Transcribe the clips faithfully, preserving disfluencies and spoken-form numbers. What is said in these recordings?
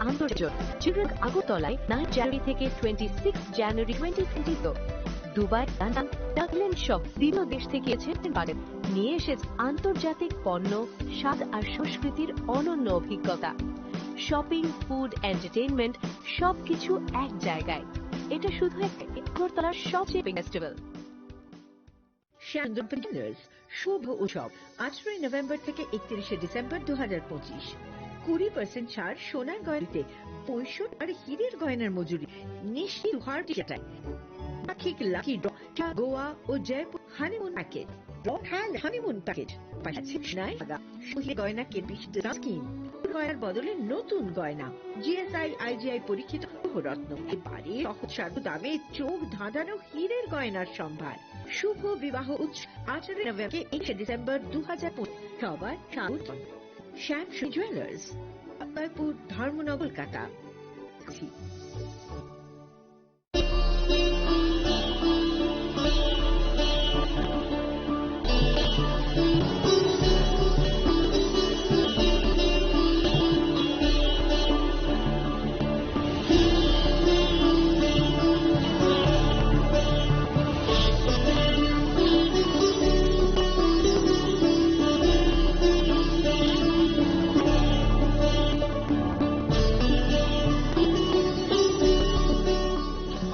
আন্তর্জাতিক চিত্রক আগরতলায় নাইন জানুয়ারি থেকে twenty six January twenty twenty Dubai, London, Thailand সহ বিভিন্ন দেশ থেকে এসেছেন পারেন। নিয়ে এসে আন্তর্জাতিক পণ্য, স্বাদ আর সংস্কৃতির অনন্য অভিজ্ঞতা। শপিং, ফুড, এন্টারটেইনমেন্ট, সবকিছু এক জায়গায়। এটা শুধু একটা আগরতলার সবচেয়ে ফেস্টিভ্যাল। শ্যামদুর্গ জুয়েলার্স শুভ উৎসব, আঠারোই নভেম্বর থেকে একত্রিশে ডিসেম্বর দু হাজার পঁচিশ। কুড়ি পার্সেন্ট ছাড় সোনার গয়নাতে, বৈশন আর হীরের গয়নার মজুরি নিশ্চিত হার টিকাটায়। পাক্ষিক লাকি ড্র, গোয়া ও Jaipur honeymoon package, draw Thailand honeymoon package, পাশাপাশি সোনায় লাগা শহীদ গয়না কে বিশ স্কিম, গয়নার বদলে নতুন গয়না, জিএসআই, আইজিআই পরীক্ষিত রত্ন, এবারে সহজ সাধ্য দামে চোখ ধাঁধানো হীরের গয়নার সম্ভার। শুভ বিবাহ উৎসব আঠারোই নভেম্বর, একুশে ডিসেম্বর দু হাজার পঁচিশ, সবার স্বাগত। শ্যাম জুয়েলার্স, আব্বাইপুর, ধর্মনগর, Kolkata.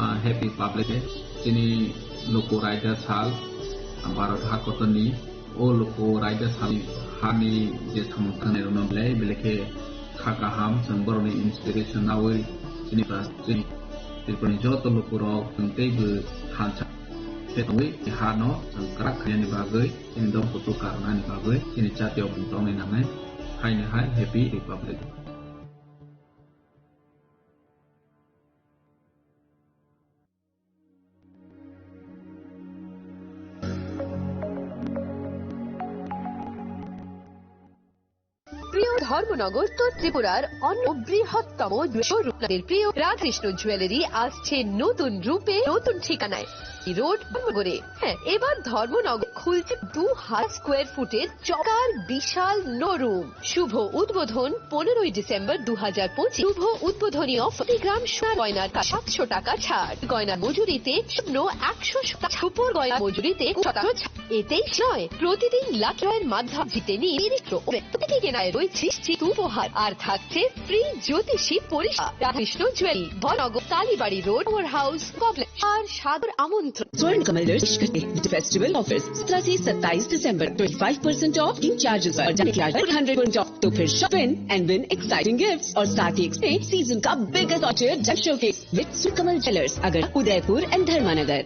Ah, happy Public Day. Chini luku raida sal, Bharat hakotoni, o luku raida sal hani je samung tangnai rokno belai belai khe kha kaham, chwng borokni inspiration nawi chini class three Tripurani joto lukurok chwng teibo thansa khe tongwi hano chwng kwrak khainani bagwi, chini dophutu karnani bagwi, chini jatiyokni tongnai nangnai, haino hai Happy Republic Day. প্রিয় ধর্মনগর, উত্তর ত্রিপুরার অন্য বৃহত্তম শোরুম, আপনাদের প্রিয় রাধাকৃষ্ণ জুয়েলারি আসছে নতুন রূপে, নতুন ঠিকানায়। রোড ধর্মনগরে। হ্যাঁ, এবার ধর্মনগর খুলছে দু হাজার স্কোয়ার ফুটের চমৎকার বিশাল শোরুম। শুভ উদ্বোধন পনেরোই ডিসেম্বর দু হাজার পঁচিশ। শুভ উদ্বোধনী অফার, প্রতি গ্রাম সোনার গয়নার কাছে সাতশো টাকা ছাড়, গয়নার মজুরিতে স্বর্ণ একশো শতাংশ, রূপোর গয়নার মজুরিতে শতাংশ ছাড়। এতেই নয়, প্রতিদিন লাকি ড্রয়ের মাধ্যমে জিতে নিন তিরিশ লক্ষ। প্রতিটি কেনায় রয়েছে নিশ্চিত উপহার, আর থাকছে ফ্রি জ্যোতিষী পরিষেবা। রাধাকৃষ্ণ জুয়েলারি, ধর্মনগর, কালীবাড়ি রোড, পাওয়ার হাউস কমপ্লেক্স। আর সাদর আমন্ত্রণ। स्वर्ण कमल दर्श करते हैं। फेस्टिवल ऑफर्स सत्रह से सत्ताईस दिसंबर। Twenty five percent off booking charges पर, जाने चार्ज पर हंड्रेड परसेंट ऑफ। तो फिर shop in and win exciting gifts और साथ ही सीजन का biggest orchard gem showcase with Swarna Kamal jewellers, अगर Udaipur and Dharmanagar.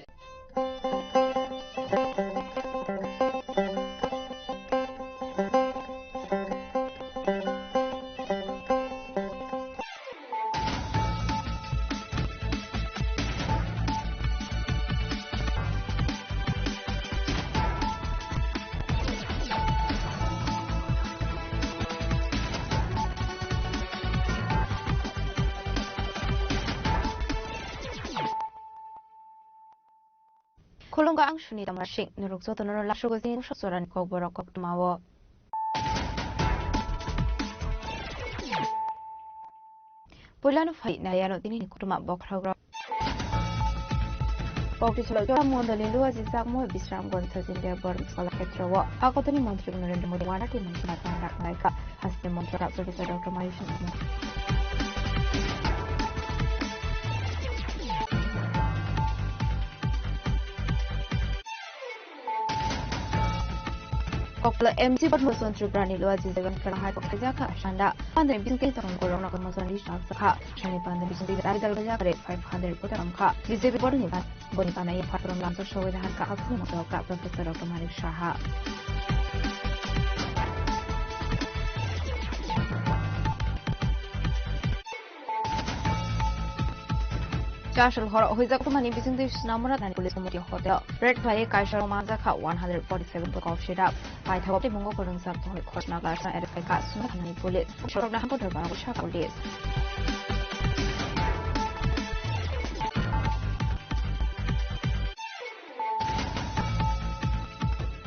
Khulumkha, ang Sunita Marsing, norok jotono no lasuk gojini Mosok Jorani Kokborok koktwmao. Puilano phai naiano tini ni koktwma bokhorok rok. Kokti salo Jora Mondoli Luaji Chakmo Bisramganj Sachin Debbarma Kalakshetra o Agotani Montri Narendra Modi wanati mansi matang rak naika. Haste Montri Professor Doctor Mayusing. Kokla M C Padma Chandra Prani Luaji Jagan Kala Hai Kokla Jaka Sanda. Pandai bising ke tong korong na kono sandi shak sakha. Shani pandai bising ke dari dal jaka re five hundred kota ramkha. B J P bor ni ban, boni panai ya patron lam to showai da hakha. Hakuni moto ka Professor Doctor Manik Saha. Chasol horo huijak tumani bising twi Snamura Thani Police Committee Hotel. Red Flag kaisa roma jakha one hundred forty-seven bottle cough syrup. Paithago tei mungo kwrwngsa bwthai khorokna klasna arrest khaikha Snamura Thani Police. Sorokna hampo dorbar saka police.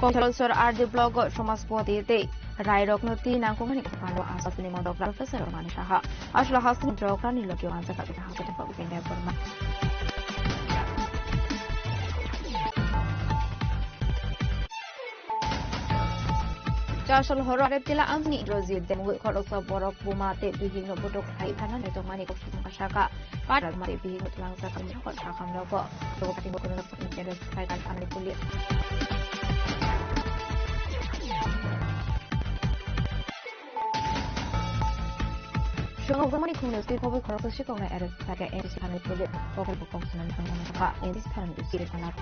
Kokthai Lonsor R D block o Somajpati tei Rairokno twi nangkukmani kwpalo aswk hasteni montrok Professor Rokmani Saha. Aswk hasteni montrok rani logi wanjak kha Upendra Verma. Chasol horo Arep jila amni Indrajit Demgui khoroksa borok buma tei bihikno buduk khai thana naitokmani kok saka. Parak mari bihik twlangsa kami hor sakam rogo. Rogo pati bokono India Sky Car Family Police. Songok zamani khumni state khobor khoroksa sikoknai arrest saka N C C Family Police. Kokol bokong sunan thangmani saka N C C Family Police thana.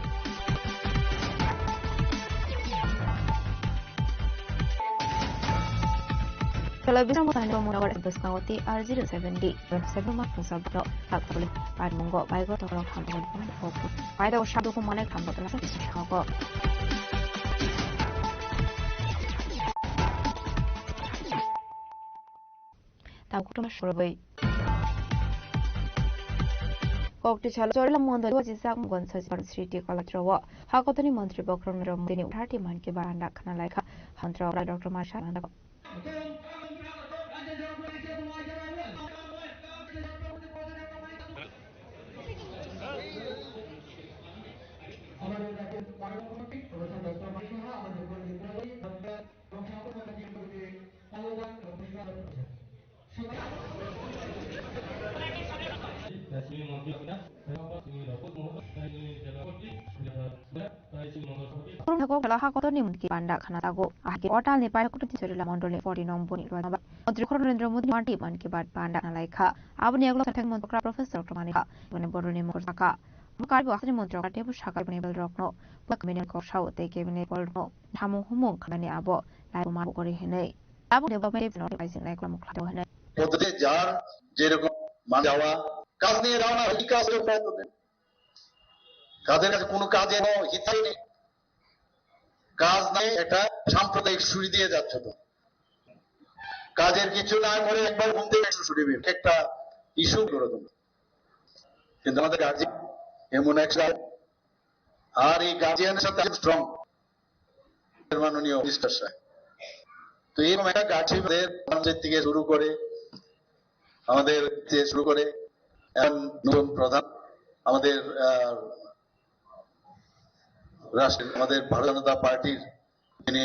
Television motani muna war bwskango T R zero seven D, seven mark mungsa bro, tak tabli, pai mungo, pai go tokro kham go, pai go, pai do sadu ko mane kham go, tokro kham go. Tam kutum shurbai. Kokti chalo chorla mondo wajijak mugon sajibaro sriti kolatrowo. Hakotoni montri bokrok Narendra Modi ni uthar ti manki banda khana laikha. Hantra Doctor Masha. Khoroknwi kok phela hakotoni Mann Ki Baat panda khana jago. Ahai khe o talni paida kutung Tisarila mondolni forty nombor ni rwma. Montri Khorok Narendra Modi ni Mann Ki Baat panda khana laikha. Aboni ulo Sathak Mantrokra Professor Rokmani kha. Boni boroni mokor saka. Bo Karbi Wakani Mantrokra tebo saka boni bel rokno. Bo cabinet kok sao tei cabinet bol no. Thamung humung khamani abo. Lai bo ma bo kori hinwi. Abo development no bai jing nai klam khla hinwi. পদ্ধতি যার যেরকম মানে যাওয়া, কাজ নিয়ে রওনা হয়ে কাজ করতে হবে। কাজের কাছে কোনো কাজে কোনো হিতাই নেই। কাজ নাই, একটা সাম্প্রদায়িক সুরি দিয়ে যাচ্ছে তো। কাজের কিছু না করে একবার ঘুম থেকে একটু সুরি বের, একটা ইস্যু করে তোমরা। কিন্তু আমাদের গার্জিয়ান এমন একটা, আর এই গার্জিয়ানের সাথে স্ট্রং মাননীয় মিনিস্টার সাহেব। তো এরকম একটা গার্জিয়ান আমাদের পঞ্চায়েত থেকে শুরু করে, আমাদের থেকে শুরু করে এখন নতুন প্রধান আমাদের, আহ, রাষ্ট্রের, আমাদের ভারতীয় জনতা পার্টির যিনি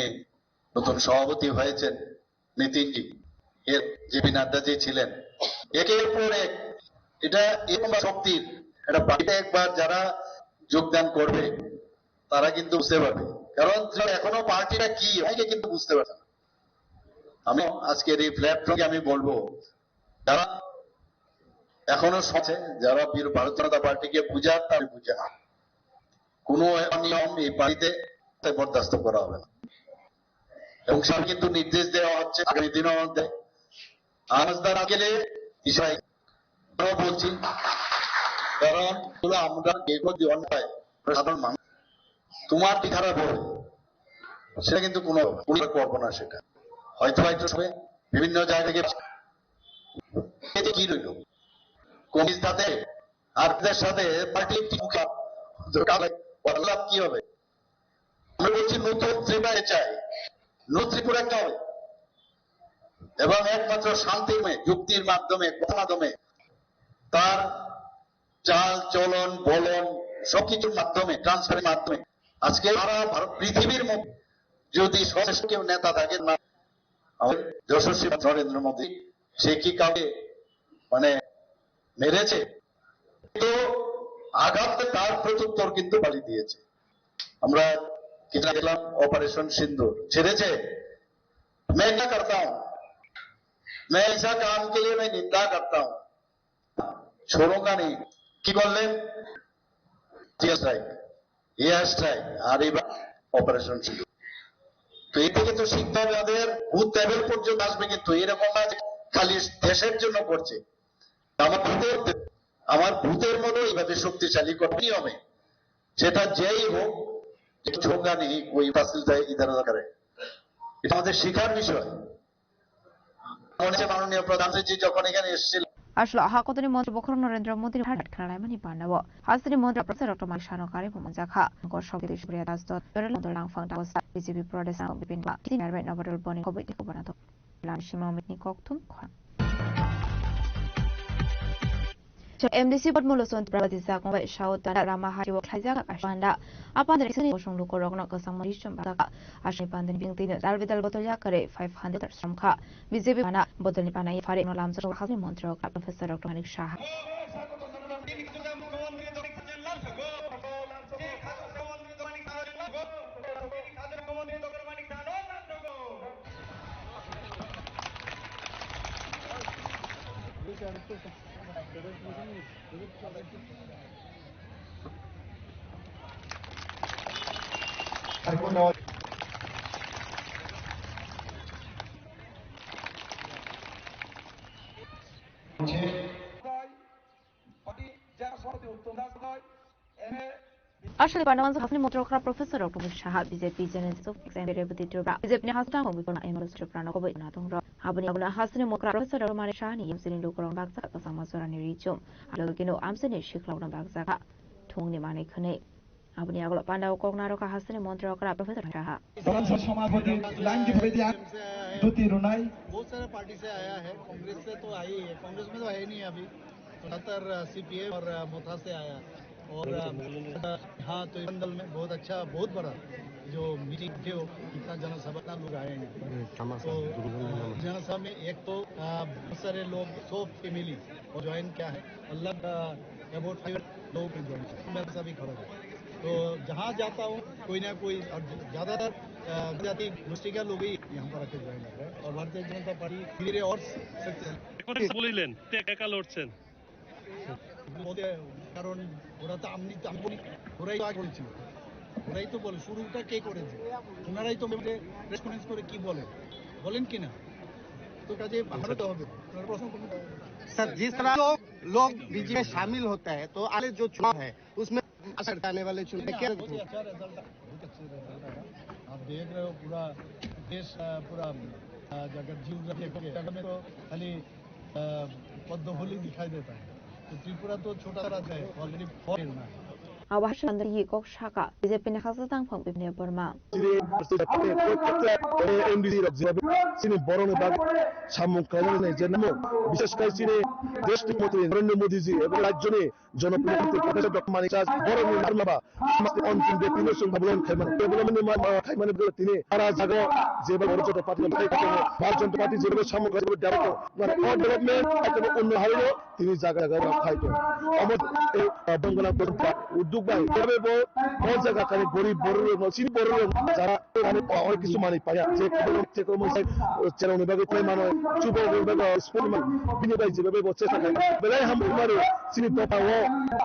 নতুন সভাপতি হয়েছেন নীতিনজি, এর জেপি নাড্ডা যে ছিলেন, একের পর এক এটা এরকম শক্তির একটা পার্টিতে একবার যারা যোগদান করবে তারা কিন্তু বুঝতে পারবে, কারণ এখনো পার্টিটা কি অনেকে কিন্তু বুঝতে পারছে না। আমি আজকের এই প্ল্যাটফর্মে আমি বলবো, যারা এখনো আছে, যারা বীর ভারতীয় জনতা পার্টিকে বুঝার, তারা বুঝে না। কোনো অনিয়ম এই পার্টিতে বরদাস্ত করা হবে না। এবং সেটা কিন্তু নির্দেশ দেওয়া হচ্ছে আগামী দিনও দেয়। আজ তারা গেলে বিষয় আরো বলছি, কারণ হলো আমরা এগুলো দিয়ে অন্যায় সাধারণ মানুষ, তোমার কি খারাপ হবে, সেটা কিন্তু কোনো, কোনো করবো না সেটা। হয়তো হয়তো সবে বিভিন্ন জায়গা থেকে এতে কি রইল? কমিস তাতে আর এদের সাথে পার্টি একটি মুখে লাভ কি হবে? আমরা বলছি নতুন ত্রিপুরা চাই, নতুন ত্রিপুরা একটা হবে এবং একমাত্র শান্তির মে যুক্তির মাধ্যমে, কথার মাধ্যমে তার চাল চলন বলন সবকিছুর মাধ্যমে, ট্রান্সফারের মাধ্যমে আজকে সারা ভারত পৃথিবীর মধ্যে যদি সর্বশ্রেষ্ঠ কেউ নেতা থাকে না, আমাদের যশস্বী নরেন্দ্র মোদী, সে কি কাউকে মানে মেরেছে? তো আঘাতে তার প্রত্যুত্তর কিন্তু বাড়ি দিয়েছে। আমরা কিনা গেলাম অপারেশন সিন্দুর ছেড়েছে। मैं क्या करता हूँ, मैं ऐसा काम के लिए मैं निंदा करता हूँ। छोड़ूंगा नहीं। কি করলেন? এয়ার স্ট্রাইক, এয়ার স্ট্রাইক, আর এবার অপারেশন সিন্দুর। তো এটা কিন্তু শিখতে হবে আমাদের। বুথ লেভেল পর্যন্ত আসবে, কিন্তু এরকম না যে খালি দেশের জন্য করছে। আমার ভূতের, আমার ভূতের মতো এইভাবে শক্তিশালী করতে হবে। সেটা যেই হোক, একটু ঝোঁকা নেই, ওই ফাসিলটা ইদারা করে। এটা আমাদের শেখার বিষয়। মনে হচ্ছে মাননীয় প্রধানমন্ত্রী যখন এখানে এসেছিল, Aswk ha kotorni montri bokhorok Narendra Modi ni bharat khnalaimani pandao hasteni montri Professor Doctor Manik Saha no karwi bo manjakha. Kosok Supriya Das Dot, Federal Motor Langphang Takosa, B J P Pradesh Nang Bipin Ba, Tini Narwai Nobadol Boni Koboi Tiko Banato. Lam Sima Mitni Kokthum Khorang. M D C Bodmolo Son Prabati Sakong Bai Sao Tana Rama Haji Wok Khlaijak Akashwanda. Apandani Sini Bosong Lukorokno Kasang Mari Chum Baka. Ashni Pandani Bing Tini Dal Bidal Botol Yakare five hundred Sramkha. B J P Bana Botolni Pana Fare No Lamsa Hasni Montro Professor Doctor Manik Saha. Aswk Pandawan Hafni Montri Okra Professor Doctor Manik Saha, B J P General Secretary Rebati Tripura, B J P ni Hastang Bipona M L A Tripura no Koboi Natung Rok. Aboni Abuna Hasteni Mokra Professor Doctor Manik Saha ni Yamsini Lukurong Baksa Kasang Masorani Richum, Alogino Amsini Siklokno Baksa Thungni Mani Khwnwi. Aboni Agolo Pandao Koknaro Hasteni Montri Okra Professor Saha. विधानसभा सभापति लांगी भैदिया ज्योति रुनाई। बहुत सारे पार्टी से आया है, कांग्रेस से तो आई है, कांग्रेस में तो है नहीं अभी, तो ज्यादातर सीपीएम और मोथा से आया। और हाँ, तो मंडल में बहुत अच्छा, बहुत बड़ा जो मीटिंग थे, वो इतना जनसभा, इतना लोग आए हैं। तो जनसभा में एक तो बहुत सारे लोग, सौ फैमिली और ज्वाइन किया है, मतलब अबाउट फाइव लोग ज्वाइन किया, मेरे साथ भी खड़ा है। तो जहाँ जाता हूँ, कोई ना कोई, और ज्यादातर जाति गोष्ठी का लोग ही यहाँ पर आके ज्वाइन करता है। और भारतीय जनता पार्टी धीरे और सक्सेस। বলতে, কারণ ওরা তো, আপনি তো, আমি বলি, ওরাই তো আগে বলছিল, ওরাই তো বলে, শুরুটা কে করেছে? ওনারাই তো বলে, প্রেস কনফারেন্স করে কি বলে, বলেন কি না? তো কাজে হারাতে হবে। ওনার প্রশ্ন করুন। सर, जिस तरह जो लोग बीजेपी में शामिल होता है, तो आने जो चुनाव है, उसमें असर आने वाले चुनाव में क्या बहुत ही अच्छा रिजल्ट है, बहुत अच्छा रिजल्ट है। आप देख रहे हो, पूरा देश, पूरा जगह जियोग्राफी, जगह में तो खाली পদ্মফুলই দিখাই দেতা হ্যায়। তো ত্রিপুরা তো ছোটা রাজ্য হ্যায়, অলরেডি ফল না। Abo hai sandar yi kok saka, B J P ni hasa tang phang bibne borma. M D C rok je chini boroni bag samung khlainani je namo, bishesh khe chini desh ni mantri Narendra Modi ji ebong rajyo ni jonopriyo mantri Professor Doctor Manik Saha boroni narma ba samasti ontim de tino sung development khaimani, development ni ma khaimani bwle tini ara jaga jeba Bharatiya Janata Party khai khaimani, Bharatiya Janata Party jeba samung khlainani development, o development khaimani unno hario tini jaga jaga bai khai tong. Omo, eh, Bangla Bangla Uduk bai, tebe bo, bo jaga kani gorib borok rok, sini borok rok, jara, kani, o, o, kisu mani paya, je kono, je kono mo sai, eh, cherong ni bagwi tei mano, chubo ni bagwi, spoon man, bini bai jibe bai bo chesta khai. Belai ham mari, sini dopa o,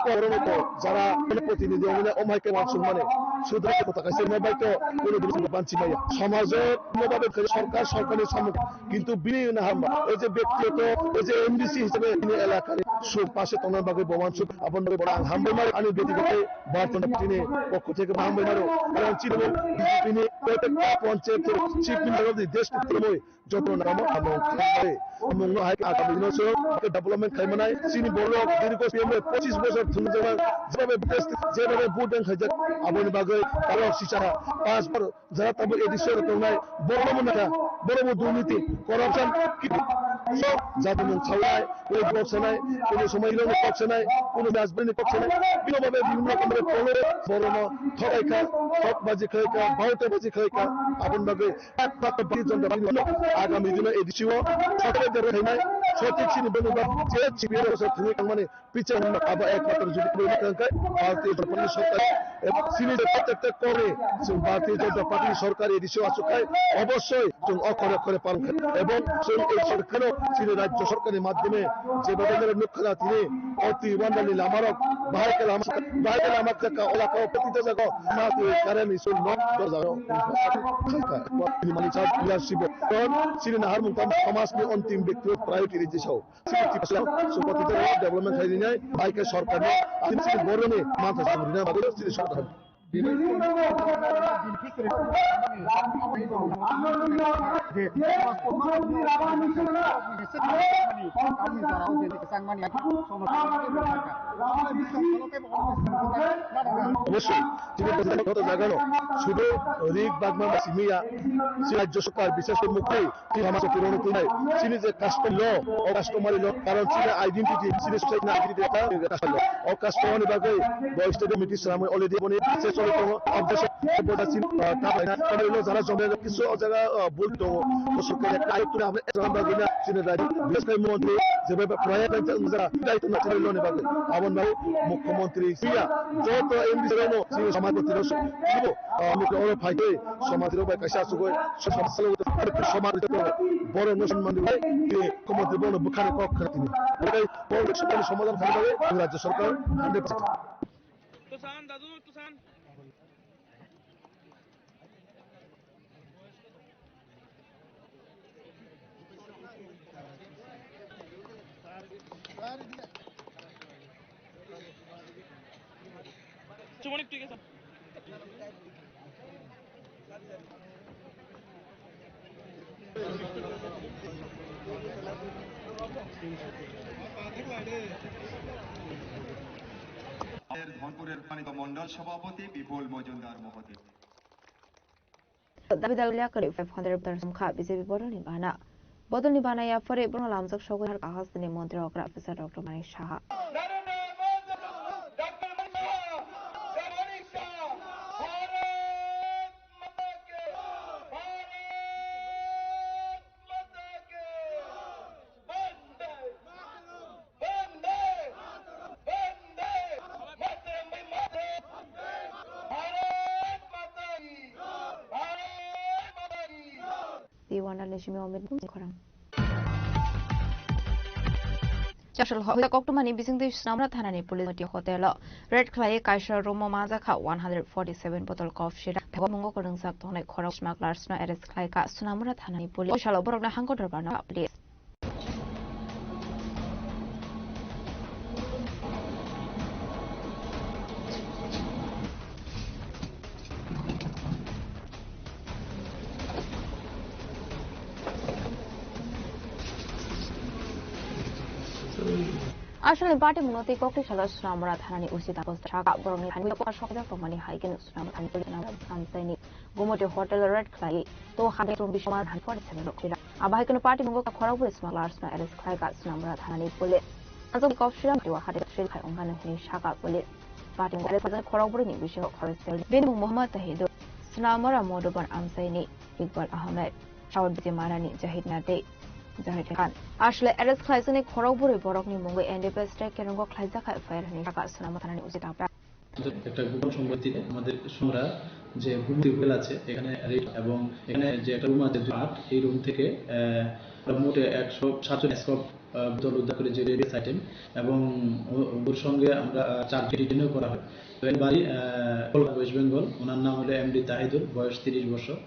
borok rok, jara, kono protinidhi ongna, om hai ke wan sung mani, sudra ko ta kaise mo bai to, kono din banchi maya. Samajo, mo babe kani sorkar, sorkar ni samung, কিন্তু বিনি না হামবা, এই যে ব্যক্তিগত, এই যে এমডিসি হিসেবে তিনি এলাকার সুখ পাশে তনার বাগে ভগবান সুখ আপন বাগে বড় আং হামবাই মারো, আমি ব্যক্তিগত বার্তা তিনি পক্ষ থেকে হামবাই মারো। কারণ চিরবল বিজেপি নিয়ে প্রত্যেকটা panchayat chief minister of the দেশ প্রথমে যত নাম এবং খাবে এবং হাই আগামী দিনে সব ডেভেলপমেন্ট খাইমানাই চিনি বড় দীর্ঘ পিএম পঁচিশ বছর ধরে যেভাবে যেভাবে ভোট ব্যাংক খাইছে আপন বাগে তারা সিচারা পাঁচবার যারা তারপর এডিসি রে tongnai, borok bo nakha, borok bo দুর্নীতি, corruption, so, jati mung sawnai, oi kok sanai, kono somoi iloni kok sanai, kono dasbini kok sanai, bino babe bibhinno rokom re polo, borok no thokai kha, thokbaji khai kha, bautabaji khai kha, aboni bagwi ekmatro Bharatiya Janata Party no agami dino edisi o sothik derek khainai, sothik chini bini ba je chibiyaro sa thangwi tangmani, Pichang abo ekmatro jodi kwrwi wngkha hwnkhe Bharatiya Janata Party sorkar, chini je tek tek kori chwng Bharatiya Janata Party sorkar edisi o achuk khai obossoi chwng okhore okhore palon khai ebong chwng ei sorkar no chini rajya sorkar ni madhyome je babe nukha na tini oti wandal ni lama rok bahai khe lama bahai khe lama theka o laka o protita jaga o ma twi karen isul nok dor jaga o chini mani chak leadership o chini naharmung tam samaj ni ontim byakti o priority rijisao. Chini Tiprasa Songpati development khainai, bai khe sorkar ni, chini boroni mantha samrina bagwi chini sorkar. অবশ্যই, ঠিক আছে, যত জায়গা নো, শুধু রিক বাগমা বা সিমিয়া, সে রাজ্য সরকার, বিশেষ করে মুখ্যমন্ত্রী, Chini hama chwng kwrwngno twi nai. Chini je custom law, o customary law, karon chini identity, chini society ni identity ekta custom law. O customary bagwi bo state meeting swnamwi already boni se choli tongo. Objection bo da chini, ah, ta bai na. Customary law jara jomai kisu o jaga, ah, bul tongo. Bo sorkar ekta ayuk twi apni ekta bagwi na chini rajyo. Bises khai montri je bai proyek bai jang jara dai tong chini law ni bagwi. Abon bagwi mukhyamantri siya joto M D C rokno chini samaj mantri rok. Ah, mukhyamantri oro phai twi samaj rok bai kaisa asugwi samaj salogwi tong, samaj rok borok no swnam manwi tini mukhyamantri bono bwkhani kok khna tini. Tei borok swnam samadan khlai bagwi rajya sarkar hundred percent. Tusan, dadu, tusan. আমাদের ধনপুরের সম্মানিত মণ্ডল সভাপতি বিপুল মজুমদার মহোদয়। Dabi dabi liya kwrwi five hundred voter sumkha B J P bodolni bana. Bodolni bana yaphari borokno lamjak sogwi har kahasni montri okra officer Doctor Manik Saha. Diwana Leshimi Omid Bumsi khorang. Chasal hoi koktwmani bisingtwi Sunamura thanani police moti hotel o raid khlaiwi kaisa room o manjakha one hundred forty seven bottle cough syrup. Thaibo mungo kwrwngjak tongnai khorang smugglers no arrest khlaikha Sunamura thanani police. Salo borokno hangko dorbar no police. Aswkni party mwnotwi kokti salo Sunamura thanani usi takhuk saka borokni thani sokjak tongmani hai khe Sunamura thani police Sunamura amchaini Gumoti hotel raid khlai to hade chwng bismar hai forty seven rok thwila. Abo hai kheno party mungo khorok bwrwi smugglers no arrest khlaikha Sunamura thanani police. Aswk kok sira mtwi hade trail khai wngkha hwnwi sakha police. Party mungo arrest khorok bwrwini bisingo khoroksa bini mung Muhammad Tahidul, Sunamura Modoban amchaini Iqbal Ahmed, Saud Bijimarani Jahid Nate, Jahid Khan. Asle arrest khlaijaknai khorok bwrwi borokni mungwi N D P S track kerwngo khlaijakha F I R hwnwi sakha Sunamura thanani usi tapra. একটা গোপন সম্পত্তিতে আমাদের সোনামুড়া যে গুমতি হোটেল আছে, এখানে রেড এবং এখানে যে একটা রুম আছে, আট, এই রুম থেকে, আহ, মোট একশো সাতচল্লিশ স্কপ, আহ, বোতল উদ্ধার করে, যে রেডিয়াস আইটেম, এবং ও-, ওর সঙ্গে আমরা, আহ, চারজন ডিটেইনও করা হয়। তো এর বাড়ি, আহ, ওয়েস্ট বেঙ্গল, ওনার নাম হলো এমডি তাহিদুল, বয়স তিরিশ বছর,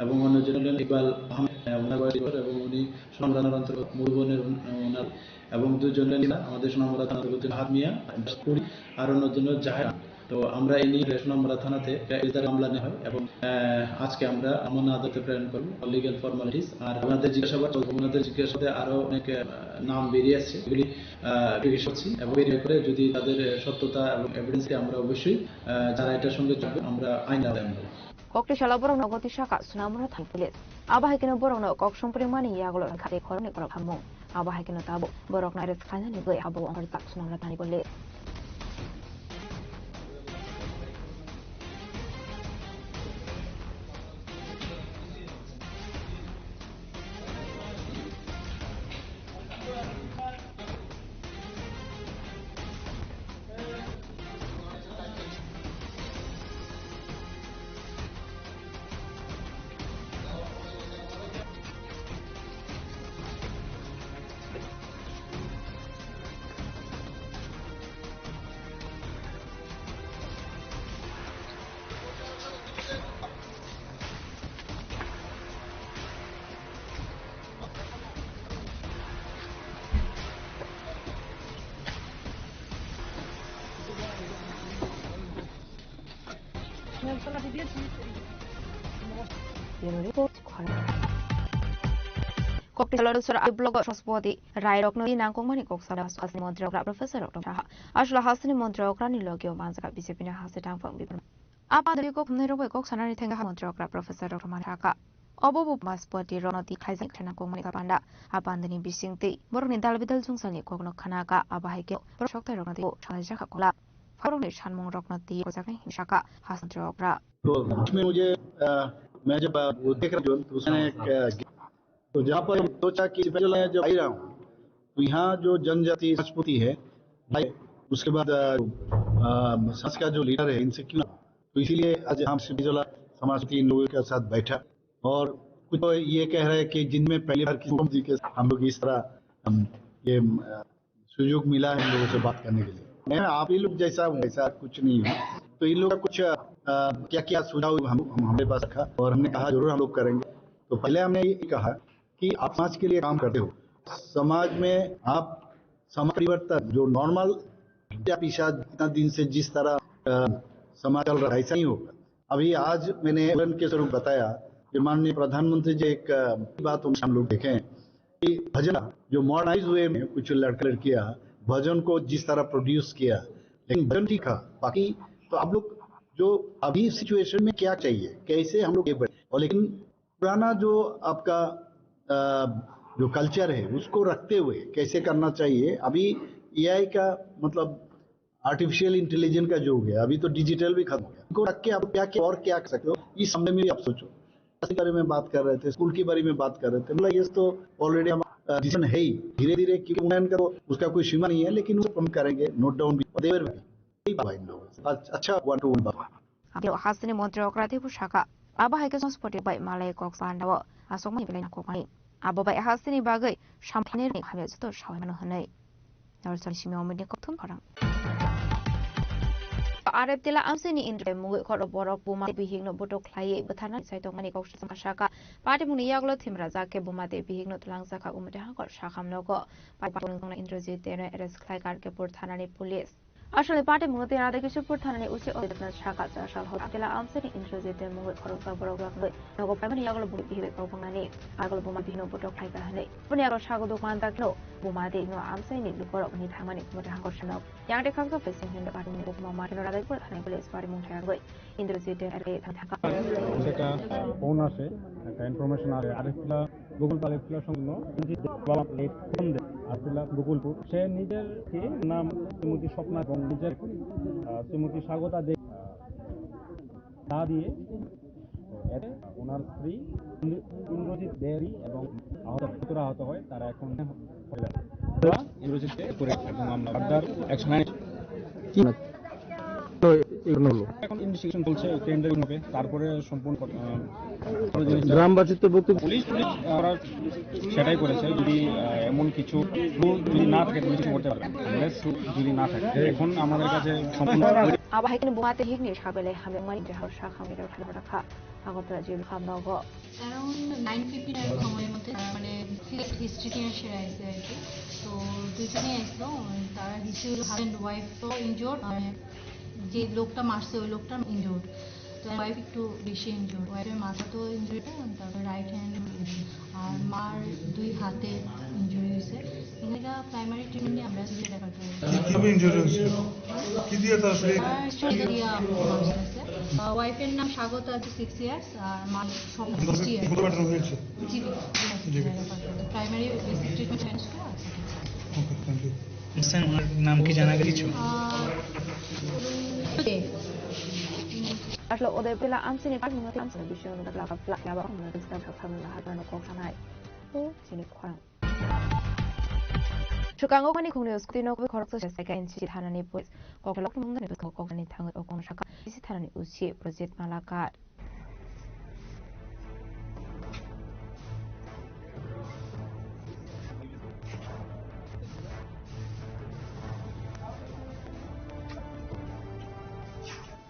এবং অন্যজন হলেন ইকবাল আহমেদ, আহ, ওনার বয়স তিরিশ বছর, এবং উনি সোনামুড়া থানার অন্তর্গত মধুবনের ওন-, ওনার এবং দুজন ছিলেন আমাদের সোনামুড়া থানার প্রতি হাত মিয়া, কুড়ি, আর অন্যজন জাহেদ। তো আমরা এই নিয়ে সোনামুড়া থানাতে একটা এজাহার মামলা নেওয়া হয় এবং, আহ, আজকে আমরা আদালতে প্রেরণ করব লিগ্যাল ফর্মালিটিস। আর ওনাদের জিজ্ঞাসাবাদ চলছে, ওনাদের জিজ্ঞাসাবাদে আরো অনেক, আহ, নাম বেরিয়ে আসছে, এগুলি, আহ, জিজ্ঞেস করছি এবং বেরিয়ে করে যদি তাদের সত্যতা এবং এভিডেন্সকে আমরা অবশ্যই, আহ, যারা এটার সঙ্গে জড়িত, আমরা আইন আওতায় আনবো। Kokti salo borokno goti saka Sunamura thani police. Abo hai kheno borokno kok songprimani yagulo khate khoroknwi khorok hamung. Abo hai kheno tabuk borokno arrest khlainani bagwi abo wngkha Sunamura thani police. Bureau Report, Khorang. Kokti Salor Sora blogo Sospoti Rai rokno di nangkukmani kok sala Hasteni Montri Okra Professor Doctor Maha. Asla Hasteni Montri Okra ni logio manjaka B J P ni Haste Tangphang Bipin. Apa dri kok khumnai rok bai kok sanani thengha Montri Okra Professor Doctor Maha Saka. Obo bo Maspoti rokno di khaijak thena kukmani kapanda. Apa dini bising tei borokni dal bidal jungsalni kokno khanaka aba hai khe borok soktai rokno di salai jaka kola. Pharokni sanmung rokno di kojaknai himsaka Hasteni Montri Okra. तो उसमें मुझे, अ, मैं जब, अ, वो देख रहा हूँ, तो उसमें एक, अ, तो जहाँ पर हम सोचा कि पहले मैं जब आई रहा हूँ, तो यहाँ जो जनजाति राजपूती है, भाई, उसके बाद, अ, अ, समाज का जो लीडर है, इनसे क्यों, तो इसीलिए आज हम सिपाहीजला समाजपति इन लोगों के साथ बैठा और कुछ तो ये कह रहे हैं कि जिनमें पहली बार किसी जी के हम लोग इस तरह, हम, ये, अ, सुजोग मिला है इन लोगों से बात करने के लिए। मैं आप ही लोग जैसा हूँ, ऐसा कुछ नहीं हूँ। तो इन लोग का कुछ, अ, क्या-क्या सुझाव हम, हम, हमारे पास रखा और हमने कहा, "जरूर हम लोग करेंगे।" तो पहले हमने ये कहा कि आप समाज के लिए काम करते हो, समाज में आप समाज परिवर्तन, जो नॉर्मल पीछा इतना दिन से जिस तरह, अ, समाज चल रहा है, ऐसा नहीं होगा। अभी आज मैंने उदाहरण के स्वरूप बताया कि माननीय प्रधानमंत्री जी एक, अ, बात हम लोग देखें कि भजन जो मॉडर्नाइज वे में कुछ लड़का लड़कियां भजन को जिस तरह प्रोड्यूस किया, लेकिन भजन ठीक था, बाकी तो आप लोग जो अभी सिचुएशन में क्या चाहिए, कैसे हम लोग ये बढ़े, और लेकिन पुराना जो आपका, अ, जो कल्चर है उसको रखते हुए कैसे करना चाहिए। अभी एआई का मतलब आर्टिफिशियल इंटेलिजेंस का जो हो गया, अभी तो डिजिटल भी खत्म हो गया, इनको रख के आप क्या क्या और क्या कर सकते हो, इस मामले में भी आप सोचो। के बारे में बात कर रहे थे, स्कूल के बारे में बात कर रहे थे, मतलब ये तो ऑलरेडी हम डिसीजन है ही। धीरे धीरे, क्योंकि उन्नयन का तो उसका कोई सीमा नहीं है, लेकिन उसको हम करेंगे, नोट डाउन भी, और देवर भी, यही बात है इन लोगों से। अच्छा, वन टू वन बात। Aboni Hasteni Montri Okra tei Saka, abo hai khe Sospoti bai malai kok sandao aswkmani belai nangkukmani. Abo bai hasteni bagwi samthani rwni hamya joto sawai mano hwnwi. Northern Simi Omidni kokthum khorang. Arep tila amsini Indra mungwi khoro borok buma bihikno butok khlaiwi bwtharnani sai tongmani kok saka. Patimungni yagulo thimra jak khe buma tei bihikno twlang jakha umui hangkor sakham nogo. Patimungni Indrajit Deno arrest khlai Karkepur thanani police. Aswkni patimungno tei Radhakishorpur thanani usi Odebnath saka chasal hotel amsini Indrajit Deno mungwi khoroksa borok yaknwi nogo paimani yagulo bihik bai kok bwngnani. Agol buma bihikno butok khlaika hwnwi. Boni aro sago dokan dakno buma tei no amchaini lukorokni thangmani khumui hangkor sanok. Yang de khaksa blessing hinwi patimungni buma ma kheno Radhakishorpur thanai police patimung thayangwi Indrajit R A thang thangka. সেটা ফোন আসে, একটা ইনফরমেশন আসে, আরেকটা গুগল পালে ছিল সম্পূর্ণ, বাবা plate phone দেয়, আর ছিল গুগল পে। সে নিজের কি নাম শ্রীমতী স্বপ্না এবং নিজের, আহ, শ্রীমতী স্বাগতা দেব, আহ, তা দিয়ে এতে ওনার স্ত্রী ইন্দ্র-, ইন্দ্রজিৎ দেরি এবং আহত, গুরুতর আহত হয়, তারা এখন ইন্দ্রজিৎকে করে এবং আমরা ফার্দার অ্যাকশন নিচ্ছি। কি না? তো এই ঘটনা হলো। এখন ইনভেস্টিগেশন চলছে, টেন্ডারিং হবে, তারপরে সম্পূর্ণ, আহ, গ্রামবাসীর তো বক্তব্য পুলিশ, পুলিশ, আহ, ওরা সেটাই করেছে। যদি, আহ, এমন কিছু প্রুফ যদি না থাকে, তুমি কিছু করতে পারবে না। আনলেস প্রুফ যদি না থাকে, এখন আমাদের কাছে সম্পূর্ণ Abo hai khe buma tei bihikni sabele hamya mani jahar sa hamya rok thangwi rwkha Agartala jil kham nogo. Around nine fifty nine সময়ের মধ্যে তারা মানে ফিক্সড হিস্ট্রি নিয়ে সে আইসে আর কি। তো দুইজনই আসলো, তারা হিস্ট্রি হলো হাজব্যান্ড ওয়াইফ তো ইনজুর্ড, মানে যে লোকটা মারছে ওই লোকটা ইনজুর্ড। তো ওয়াইফ একটু বেশি ইনজুর্ড, ওয়াইফের মাথা তো ইনজুর্ড, তারপর রাইট হ্যান্ড আর মার দুই হাতে ইনজুরি হয়েছে। এখানে প্রাইমারি ট্রিটমেন্টে আমরা আসলে রেফার করি। কিভাবে ইনজুরি হয়েছিল? কি দিয়ে তার শরীর? আর শরীরে দিয়ে মারছে। আহ, ওয়াইফের নাম স্বাগত, আছে সিক্স ইয়ার্স, আর মার সব সিক্সটি ইয়ার্স। কত ব্যাটার হয়েছে? জি, জি। জি। প্রাইমারি বেসিক ট্রিটমেন্ট শেষ করে আছে। ওকে, থ্যাংক ইউ। স্যার, ওনার নাম কি জানা গেছে কিছু? আহ, কে? Aslo Odebnath amsini patimungno tei amsini bisingo nukjak laba pla laba wngmano tei swkang swkang sakmani haphano kok sanai. O chini khorang. Swkango mani khungni uskoti nokwi khoroksa sesai ka N C C thanani police. Kokthai lokni mungdani bwskango kokthani thangwi o kokno saka N C C thanani usi Projit Malakar.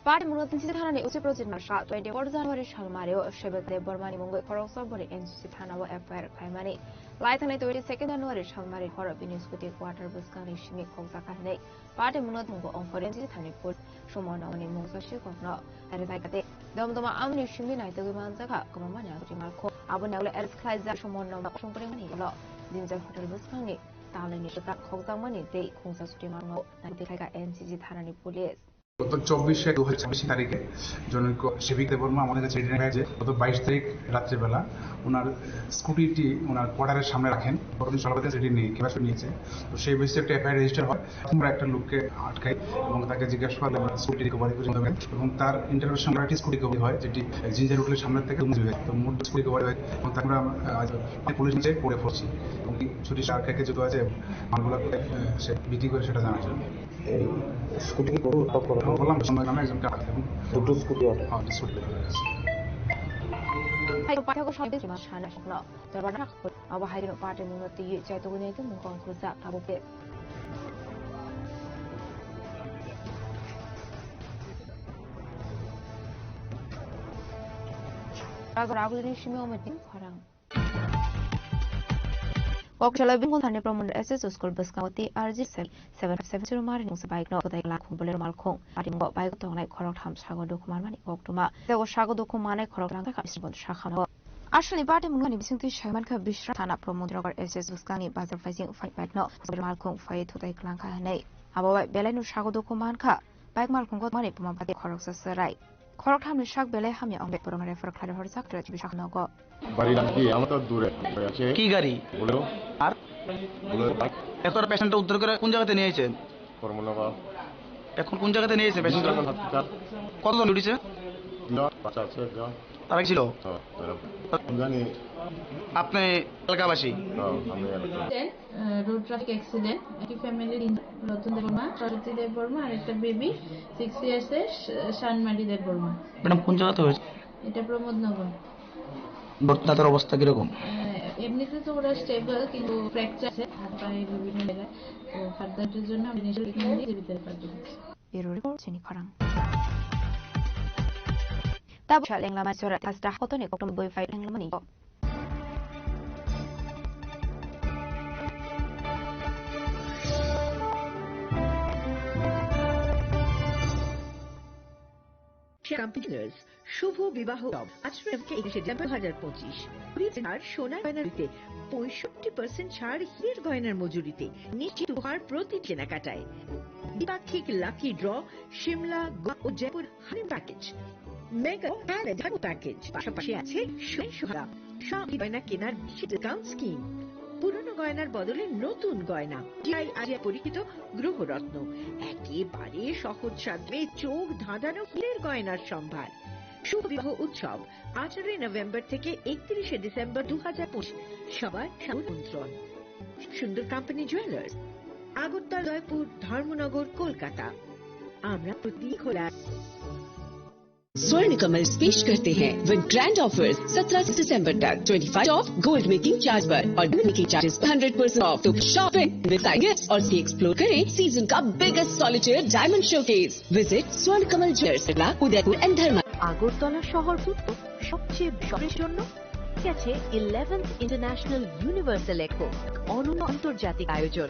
Patimungno N C C thanani usi Projit Malakar twenty-four January salmario Sebek Debbarmani mungwi khoroksa boni N C C thanao F I R khlaimani. Lai thangnai twenty second January salmari horo bini scooty quarter bwskangni simi khokjak kha hinwi party mungno thwngbo ongkhorwi thani pul sumo nongni mungsa sikokno tari bai kate dom doma amni simi naitugwi manjak kha kwbangmani agri malkhung. Aboni ulo arrest khlaijak sumo nongno songpring mani ulo Ginger Hotel bwskangni talini swkang khokjakmani tei khungsa scooty malkhungno naitugwi khlaikha N C G thanani police. গত চব্বিশ এক দু হাজার ছাব্বিশ তারিখে জনৈক সেবিক দেববর্মা আমাদের কাছে রিটার্ন হয়েছে। গত বাইশ তারিখ রাত্রেবেলা ওনার স্কুটিটি ওনার কোয়ার্টারের সামনে রাখেন। পরদিন সকালে সেটি নিয়ে ক্যাশ নিয়েছে। তো সেই বেসিসে একটা এফআইআর রেজিস্টার হয়। আমরা একটা লোককে আটকাই এবং তাকে জিজ্ঞাসা করলে আমরা স্কুটি রিকভারি করে জানতে পারি। এবং তার ইন্টারভিউর সময় একটি স্কুটি রিকভারি হয়, যেটি জিঞ্জার হোটেলের সামনে থেকে মুভি হয়। তো মোট স্কুটি রিকভারি হয় এবং তারপরে আমরা, আহ, পুলিশ নিচে পড়ে পড়ছি এবং এই ছুটি সার খেতে যত আছে মালগুলো কোথায়, আহ, সে বিক্রি করে সেটা জানার জন্য। এই স্কুটি কি গরু টক করে? হ্যাঁ, বললাম, সময় নামে একজনকে আটকে এবং দুটো স্কুটি আছে। হ্যাঁ, স্কুটি রিকভারি হয়েছে। Hai paithakgo songwi tongma sana sokno. Torbar na khol. Abo hai no party mungno twi chai togwi nai tong mung kong kusa abo pe. Rago rago ni simi omo tin khorang. Kokchalai Bengal thani Pramod S S school bwskango tei R G seven five seven zero mari nungsa bike no kotai la khum bolero malkhung. Party mungo bike tongnai khorok tham sago dukhu manmani koktuma. Tei o sago dukhu manai khorok lang kha Biswanath sakha no. Aswlani party mungani bisingtwi saimankha Biswanath thana Pramod Nagar S S bwskangni bazar phaising phai bike no bolero malkhung phai thutai kwlangkha hinwi. Abo bai belai no sago dukhu mankha bike malkhungo mani puma bati khoroksa serai. Khoroktham ni sak belai hamya ong bek borok no refer khlai horjak Trachibisakh nogo. বাড়ি লাগবে, আমার তো দূরে আছে। কি গাড়ি? Bolero. আর? Bolero bike. এত পেশেন্ট উদ্ধার করে কোন জায়গাতে নিয়ে এসেছেন? কর্মনগর। এখন কোন জায়গাতে নিয়ে এসেছেন পেশেন্ট? হসপিটাল। কতজন উঠেছে? তিনজন, বাচ্চা আছে একজন। তারা কি ছিল? হ্যাঁ, তারা। জানি। আপনি এলাকাবাসী? হ্যাঁ, আমি এলাকা। আহ, রোড ট্রাফিক অ্যাক্সিডেন্ট, একটি ফ্যামিলি, রতন দেববর্মা, সরস্বতী দেববর্মা আর একটা বেবি সিক্স ইয়ার্স এর শা-, শানমারি দেববর্মা। ম্যাডাম, কোন জায়গাতে হয়েছে? এটা প্রমোদনগর। বর্তমানে তার অবস্থা কিরকম? আহ, এমনিতে তো ওরা স্টেবল, কিন্তু ফ্র্যাকচার আছে হাত পায়ে বিভিন্ন জায়গায়। তো ফার্দারের জন্য আমরা ইনিশিয়াল ট্রিটমেন্ট দিয়ে জীবিত রেফার করেছি। Bureau report, Chini Khorang. Tabuk sa lenglamani jora, tas da hotoni koktom boi phai lenglamani. Company Jewellers, শুভ বিবাহ উৎসব, আঠারো থেকে একুশে ডিসেম্বর দু হাজার পঁচিশ। কুড়ি হাজার সোনার গয়না দিতে পঁয়ষট্টি পার্সেন্ট ছাড় হীরের গয়নার মজুরিতে, নিশ্চিত উপহার প্রতি কেনাকাটায়। দ্বিপাক্ষিক লাকি ড্র, সিমলা, গোয়া ও Jaipur honeymoon package, mega Thailand honeymoon package, পাশাপাশি আছে সোনার সুহাগা। সব গয়না কেনার বিশেষ ডিসকাউন্ট স্কিম। পুরনো গয়নার বদলে নতুন গয়না। জিআই আজিয়া পরীক্ষিত গ্রহরত্ন। একেবারে সহজ সাধ্যে চোখ ধাঁধানো হীরের গয়নার সম্ভার। শুভ বিবাহ উৎসব আঠারোই নভেম্বর থেকে একত্রিশে ডিসেম্বর দু হাজার পঁচিশ। সবার সাদর আমন্ত্রণ। সুন্দর কোম্পানি জুয়েলার্স, আগরতলা, জয়পুর, ধর্মনগর, কলকাতা। আমরা প্রতি খোলা। स्वर्ण कमल पेश करते हैं विद ग्रैंड ऑफर्स सत्रह दिसंबर तक। Twenty five of gold making charge पर और मेकिंग चार्जेस पर हंड्रेड परसेंट ऑफ। तो शॉपिंग, गिफ्ट और एक्सप्लोर करें सीजन का biggest solitaire diamond showcase. Visit स्वर्ण कमल ज्वेलर्स, उदयपुर एंड धर्मा। আগরতলা শহর সবচেয়ে সবচেয়ে জন্য গেছে ইলেভেন্থ ইন্টারন্যাশনাল ইউনিভার্সাল এক্সপো, অনন্য আন্তর্জাতিক আয়োজন।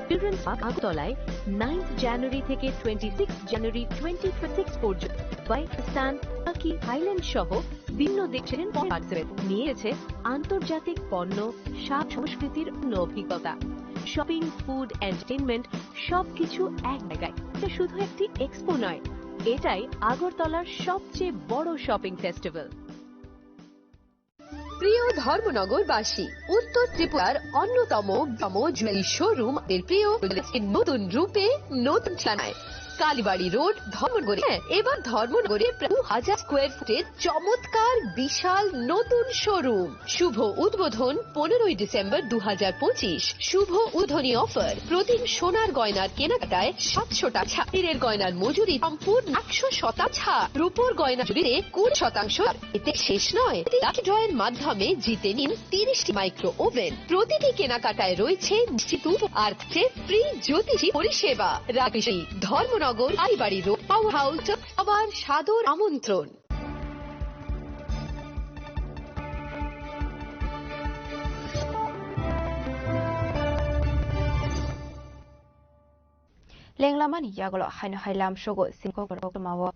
চিলড্রেন্স পার্ক আগরতলায় নাইন্থ জানুয়ারি থেকে twenty six January twenty twenty six পর্যন্ত বাই স্থান, টার্কি, থাইল্যান্ড সহ বিভিন্ন দেশের পার্টিসিপেট নিয়ে এসেছে আন্তর্জাতিক পণ্য, স্বাদ, সংস্কৃতির অন্য অভিজ্ঞতা। শপিং, ফুড, এন্টারটেইনমেন্ট সবকিছু এক জায়গায়। এটা শুধু একটি এক্সপো নয়, এটাই আগরতলার সবচেয়ে বড় শপিং ফেস্টিভ্যাল। প্রিয় ধর্মনগরবাসী, উত্তর ত্রিপুরার অন্যতম তম জুয়েলারি শোরুম এর প্রিয় নতুন রূপে, নতুন ঠিকানায়। কালীবাড়ি রোড, ধর্মনগরে। হ্যাঁ, এবার ধর্মনগরে প্রায় দু হাজার স্কোয়ার ফিটের চমৎকার বিশাল নতুন শোরুম। শুভ উদ্বোধন পনেরোই ডিসেম্বর দু হাজার পঁচিশ। শুভ উদ্বোধনী অফার, প্রতি সোনার গয়নার কেনাকাটায় সাতশো টাকা ছাড়, হীরের গয়নার মজুরি সম্পূর্ণ একশো শতাংশ ছাড়, রূপোর গয়না মজুরিতে কুড়ি শতাংশ ছাড়। এতে শেষ নয়, লাকি ড্রয়ের মাধ্যমে জিতে নিন তিরিশটি মাইক্রো ওভেন। প্রতিটি কেনাকাটায় রয়েছে নিশ্চিত উপ-, আর থাকছে ফ্রি জ্যোতিষী পরিষেবা। রাজশ্রী, ধর্মনগর, কালীবাড়ি রোড, পাওয়ার হাউস, সবার সাদর আমন্ত্রণ। Lenglamani yagulo haino hai lam sugo sini kokborok tongmao.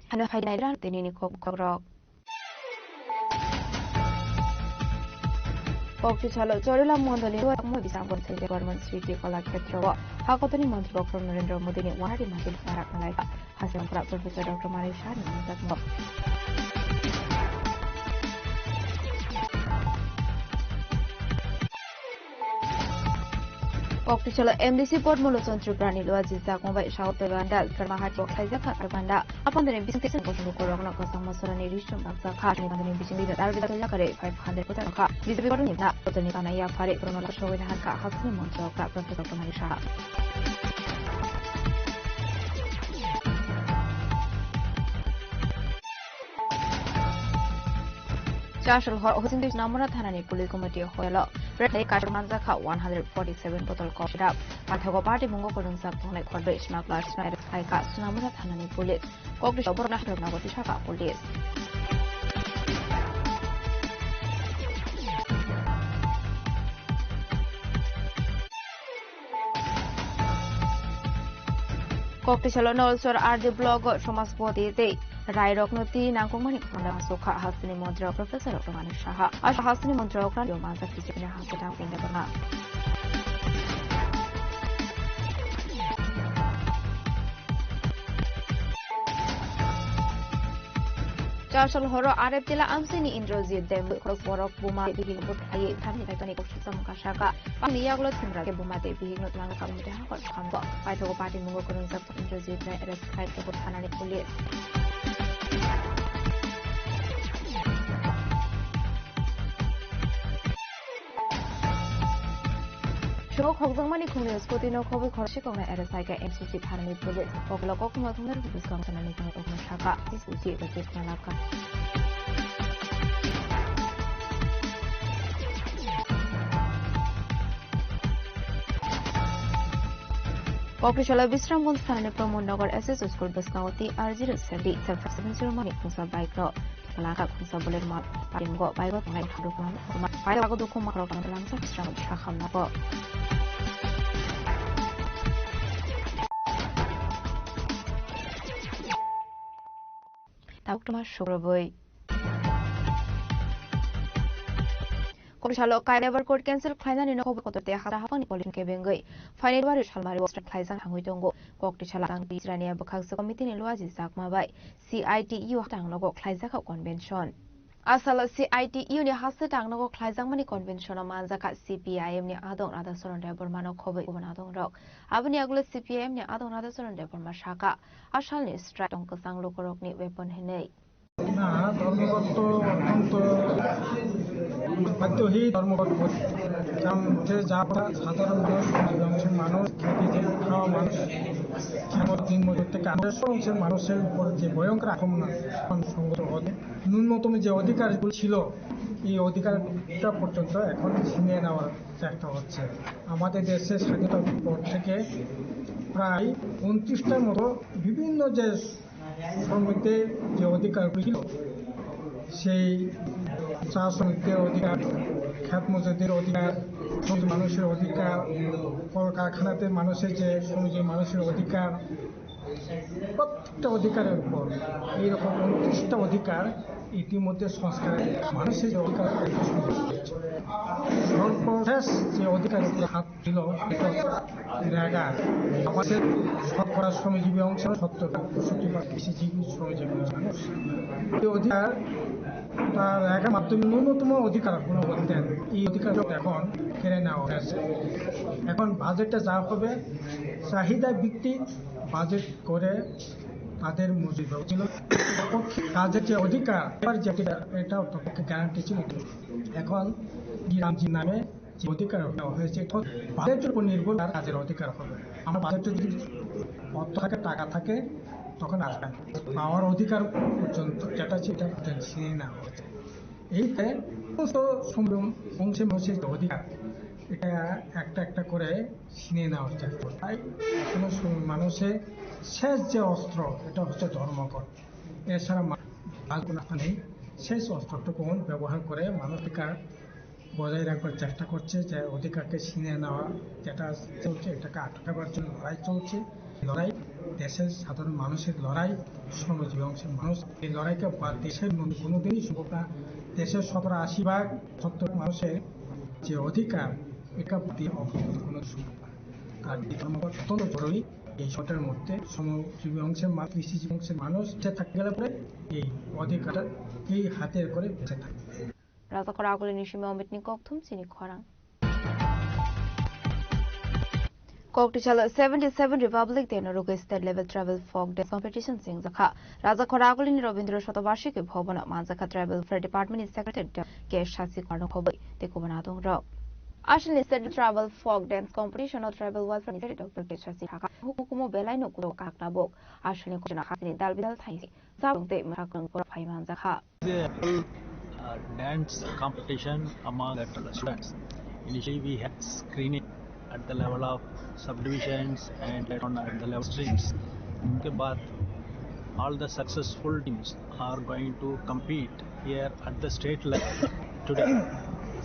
Haino hai nai ran tini ni kokborok. Kokti salo Chorila Mondolni Duarakmo Bisangpur Thailand Government City Kala Khetrowo Hakotoni Montri Bokhorok Narendra Modini Wanari Mati Duarak Malaika Hasil Pura Professor Doctor Manik Shah ni manjakmo. Kokti salo M D C Podmo Lochon Tripura ni Luaji Jakmo bai South Uganda Karmahat bo khlaijak kha Uganda. Apandani bising tesen kosom korokno kosong masorani rishum baksa kha. Ni bandani bising leader Arvind Jakare five hundred kota kha. B J P korokni na kotoni kana ya phare korona sogwi na kha Hakni Montri Okra Professor Doctor Manik Shah. Chasol hor hosing twi Namura thanani police committee hoyalo red light card manjakha one hundred forty seven bottle cough syrup. Pathogo party mungo kwrwngjak tongnai khorbrwi smugglers no arrest khlaikha Namura thanani police. Kokri borokno hamrokna goti saka police. Kokti salo Nolsor R D block o Somajpati tei Rairokno twi nangkukmani khorang sokha hasteni montri Professor Doctor Manik Saha. Asha hasteni montri Okran yo manjak B J P ni hasteni tang Pinda Debbarma. Chasol horo R F Tila amsini Indrajit Dembui khorok borok buma bihik buthayi thani thaitani kok suksa mungka saka. Pangni yagulo thumra khe buma tei bihikno twlangwi kabangma tei hakor khamgo. Paithago party mungo kwrwngjak Indrajit no arrest khai Tokot thanani police. Suro khokjakmani khungni scooty no khobwi khoroksa kokno arrest khai kha M C C thanani police. Koklo kokthumno thumnai rokni bwskango thanani thango kokno saka. T C C Rajesh Nalaka. Kokrisalo Bisramganj thanani Pramod Nagar S S O school bwskango T R zero seven seven zero mani khungsa bike no thwkla kha khungsa bulir mal paringo bike o tongnai thangwi phai lago dukhu makhorok tangwi langsa Bisramganj sakhamnago. Tabuk toma sukrubui. Kokrisalo Kai Labour Code cancel khlainani no khobor kotor tei hapta haphangni politician kebengwi phainai February salmari o strike khlaijak thangwi tongo. Kokrisalo Tangti Isrania bwkhaksa committee ni Luaji Chakma bai C I T U tangnogo khlaijak convention. Asalo C I T U ni haste tangnogo khlaijakmani convention o manjakha C P I M ni adong Radha Charan Debbarma no khobwi kubun adong rok. Aboni agulo C P I M ni adong Radha Charan Debbarma saka, asalni strike tong kwchang lukurokni weapon hinwi. না, ধর্মঘট তো অত্যন্ত বাধ্য হয়েই ধর্মঘট করছে। কারণ হচ্ছে যা কথা সাধারণ মানুষ, সাধারণ মানুষ, খেটে যে খাওয়া মানুষ, যেমন দিন মজুর থেকে আঠারোশো অংশের মানুষের উপর যে ভয়ঙ্কর আক্রমণ এখন সংগত হতে, ন্যূনতম যে অধিকারগুলো ছিল, এই অধিকারটা পর্যন্ত এখন ছিনিয়ে নেওয়ার চেষ্টা হচ্ছে। আমাদের দেশে স্বাধীনতার পর থেকে প্রায় ঊনত্রিশটার মতো বিভিন্ন যে শ্রমিকদের যে অধিকারগুলো ছিল, সেই চা শ্রমিকদের অধিকার, ক্ষেত মজুরদের অধিকার, শ্রমিক মানুষের অধিকার, কলকারখানাতে মানুষের যে শ্রমিক মানুষের অধিকার, প্রত্যেকটা অধিকারের উপর এইরকম ঊনত্রিশটা অধিকার ইতিমধ্যে সংস্কারের মানুষের যে অধিকার, সর্বশেষ যে অধিকারের উপর হাত ছিল, সেটা রেগা। আমাদের শতকরা শ্রমজীবী অংশ সত্তর পঁয়ষট্টি বা কৃষিজীবী শ্রমজীবী মানুষ। এই অধিকার, তার রেগার মাধ্যমে ন্যূনতম অধিকার গুণবত্তা দেন। এই অধিকার এখন কেড়ে নেওয়া হয়েছে। এখন বাজেটে যা হবে, চাহিদা ভিত্তিক বাজেট করে তাদের মজুরি দেওয়া ছিল। কাজের যে অধিকার, এবার যে অধিকার, এটা অন্তত গ্যারান্টি ছিল। এখন গ্রামজি নামে যে অধিকার দেওয়া হয়েছে, এখন বাজেটের উপর নির্ভর তার কাজের অধিকার হবে। আমার বাজেটে যদি অর্থ থাকে, টাকা থাকে, তখন আসবে। পাওয়ার অধিকার পর্যন্ত যেটা ছিল, এটা ছিনিয়ে নেওয়া হয়েছে। এইতে সমস্ত শ্রম অংশে মানুষের যে অধিকার, এটা একটা একটা করে ছিনিয়ে নেওয়া হচ্ছে। তাই এখনো শ্রম মানুষের শেষ যে অস্ত্র, এটা হচ্ছে ধর্মঘট। এছাড়া মা-, আর কোনো নেই। শেষ অস্ত্রটুকু ব্যবহার করে মানবাধিকার বজায় রাখবার চেষ্টা করছে, যে অধিকারকে ছিনিয়ে নেওয়া যেটা চলছে, এটাকে আটকাবার জন্য লড়াই চলছে। লড়াই, দেশের সাধারণ মানুষের লড়াই, শ্রমজীবী অংশের মানুষ। এই লড়াইকে বাদ দিয়ে দেশের মধ্যে কোনোদিনই সম্ভব না। দেশের শতকরা আশি ভাগ সত্তর মানুষের যে অধিকার, এটা বাদ দিয়ে অগ্রগতি কোনো সম্ভব না। আর এই ধর্মঘট অত্যন্ত জরুরি। এই সময়টার মধ্যে শ্রমজীবী অংশের মা-, কৃষিজীবী অংশের মানুষ বেঁচে থাকতে গেলে পরে এই অধিকারটাকেই হাতিয়ার করে বেঁচে থাকবে। Rajakhor agulini simi Omitni kokthum chini khorang. Koktisalo seventy-seven Republic Day no rugwi state level tribal folk dance competition singjakha. Rajakhor agulini Rabindra Shatobarshiki Bhavan o manjakha Tribal Welfare Department ni Secretary K Shasi Kumar no khobwi tei kubun adong rok. Aswlni state tribal folk dance competition o Tribal Welfare ni Secretary Doctor K Shasi thaka hukumu belai no kudo kakna bok. Aswlni khojana khasini dal bidal thaisi. Sabung tei mwkhang borok phai manjakha. Is a, uh, dance competition among the students. Initially, we had screening at the level of subdivisions and later on at the level of streams. उसके बाद, all the successful teams are going to compete here at the state level today.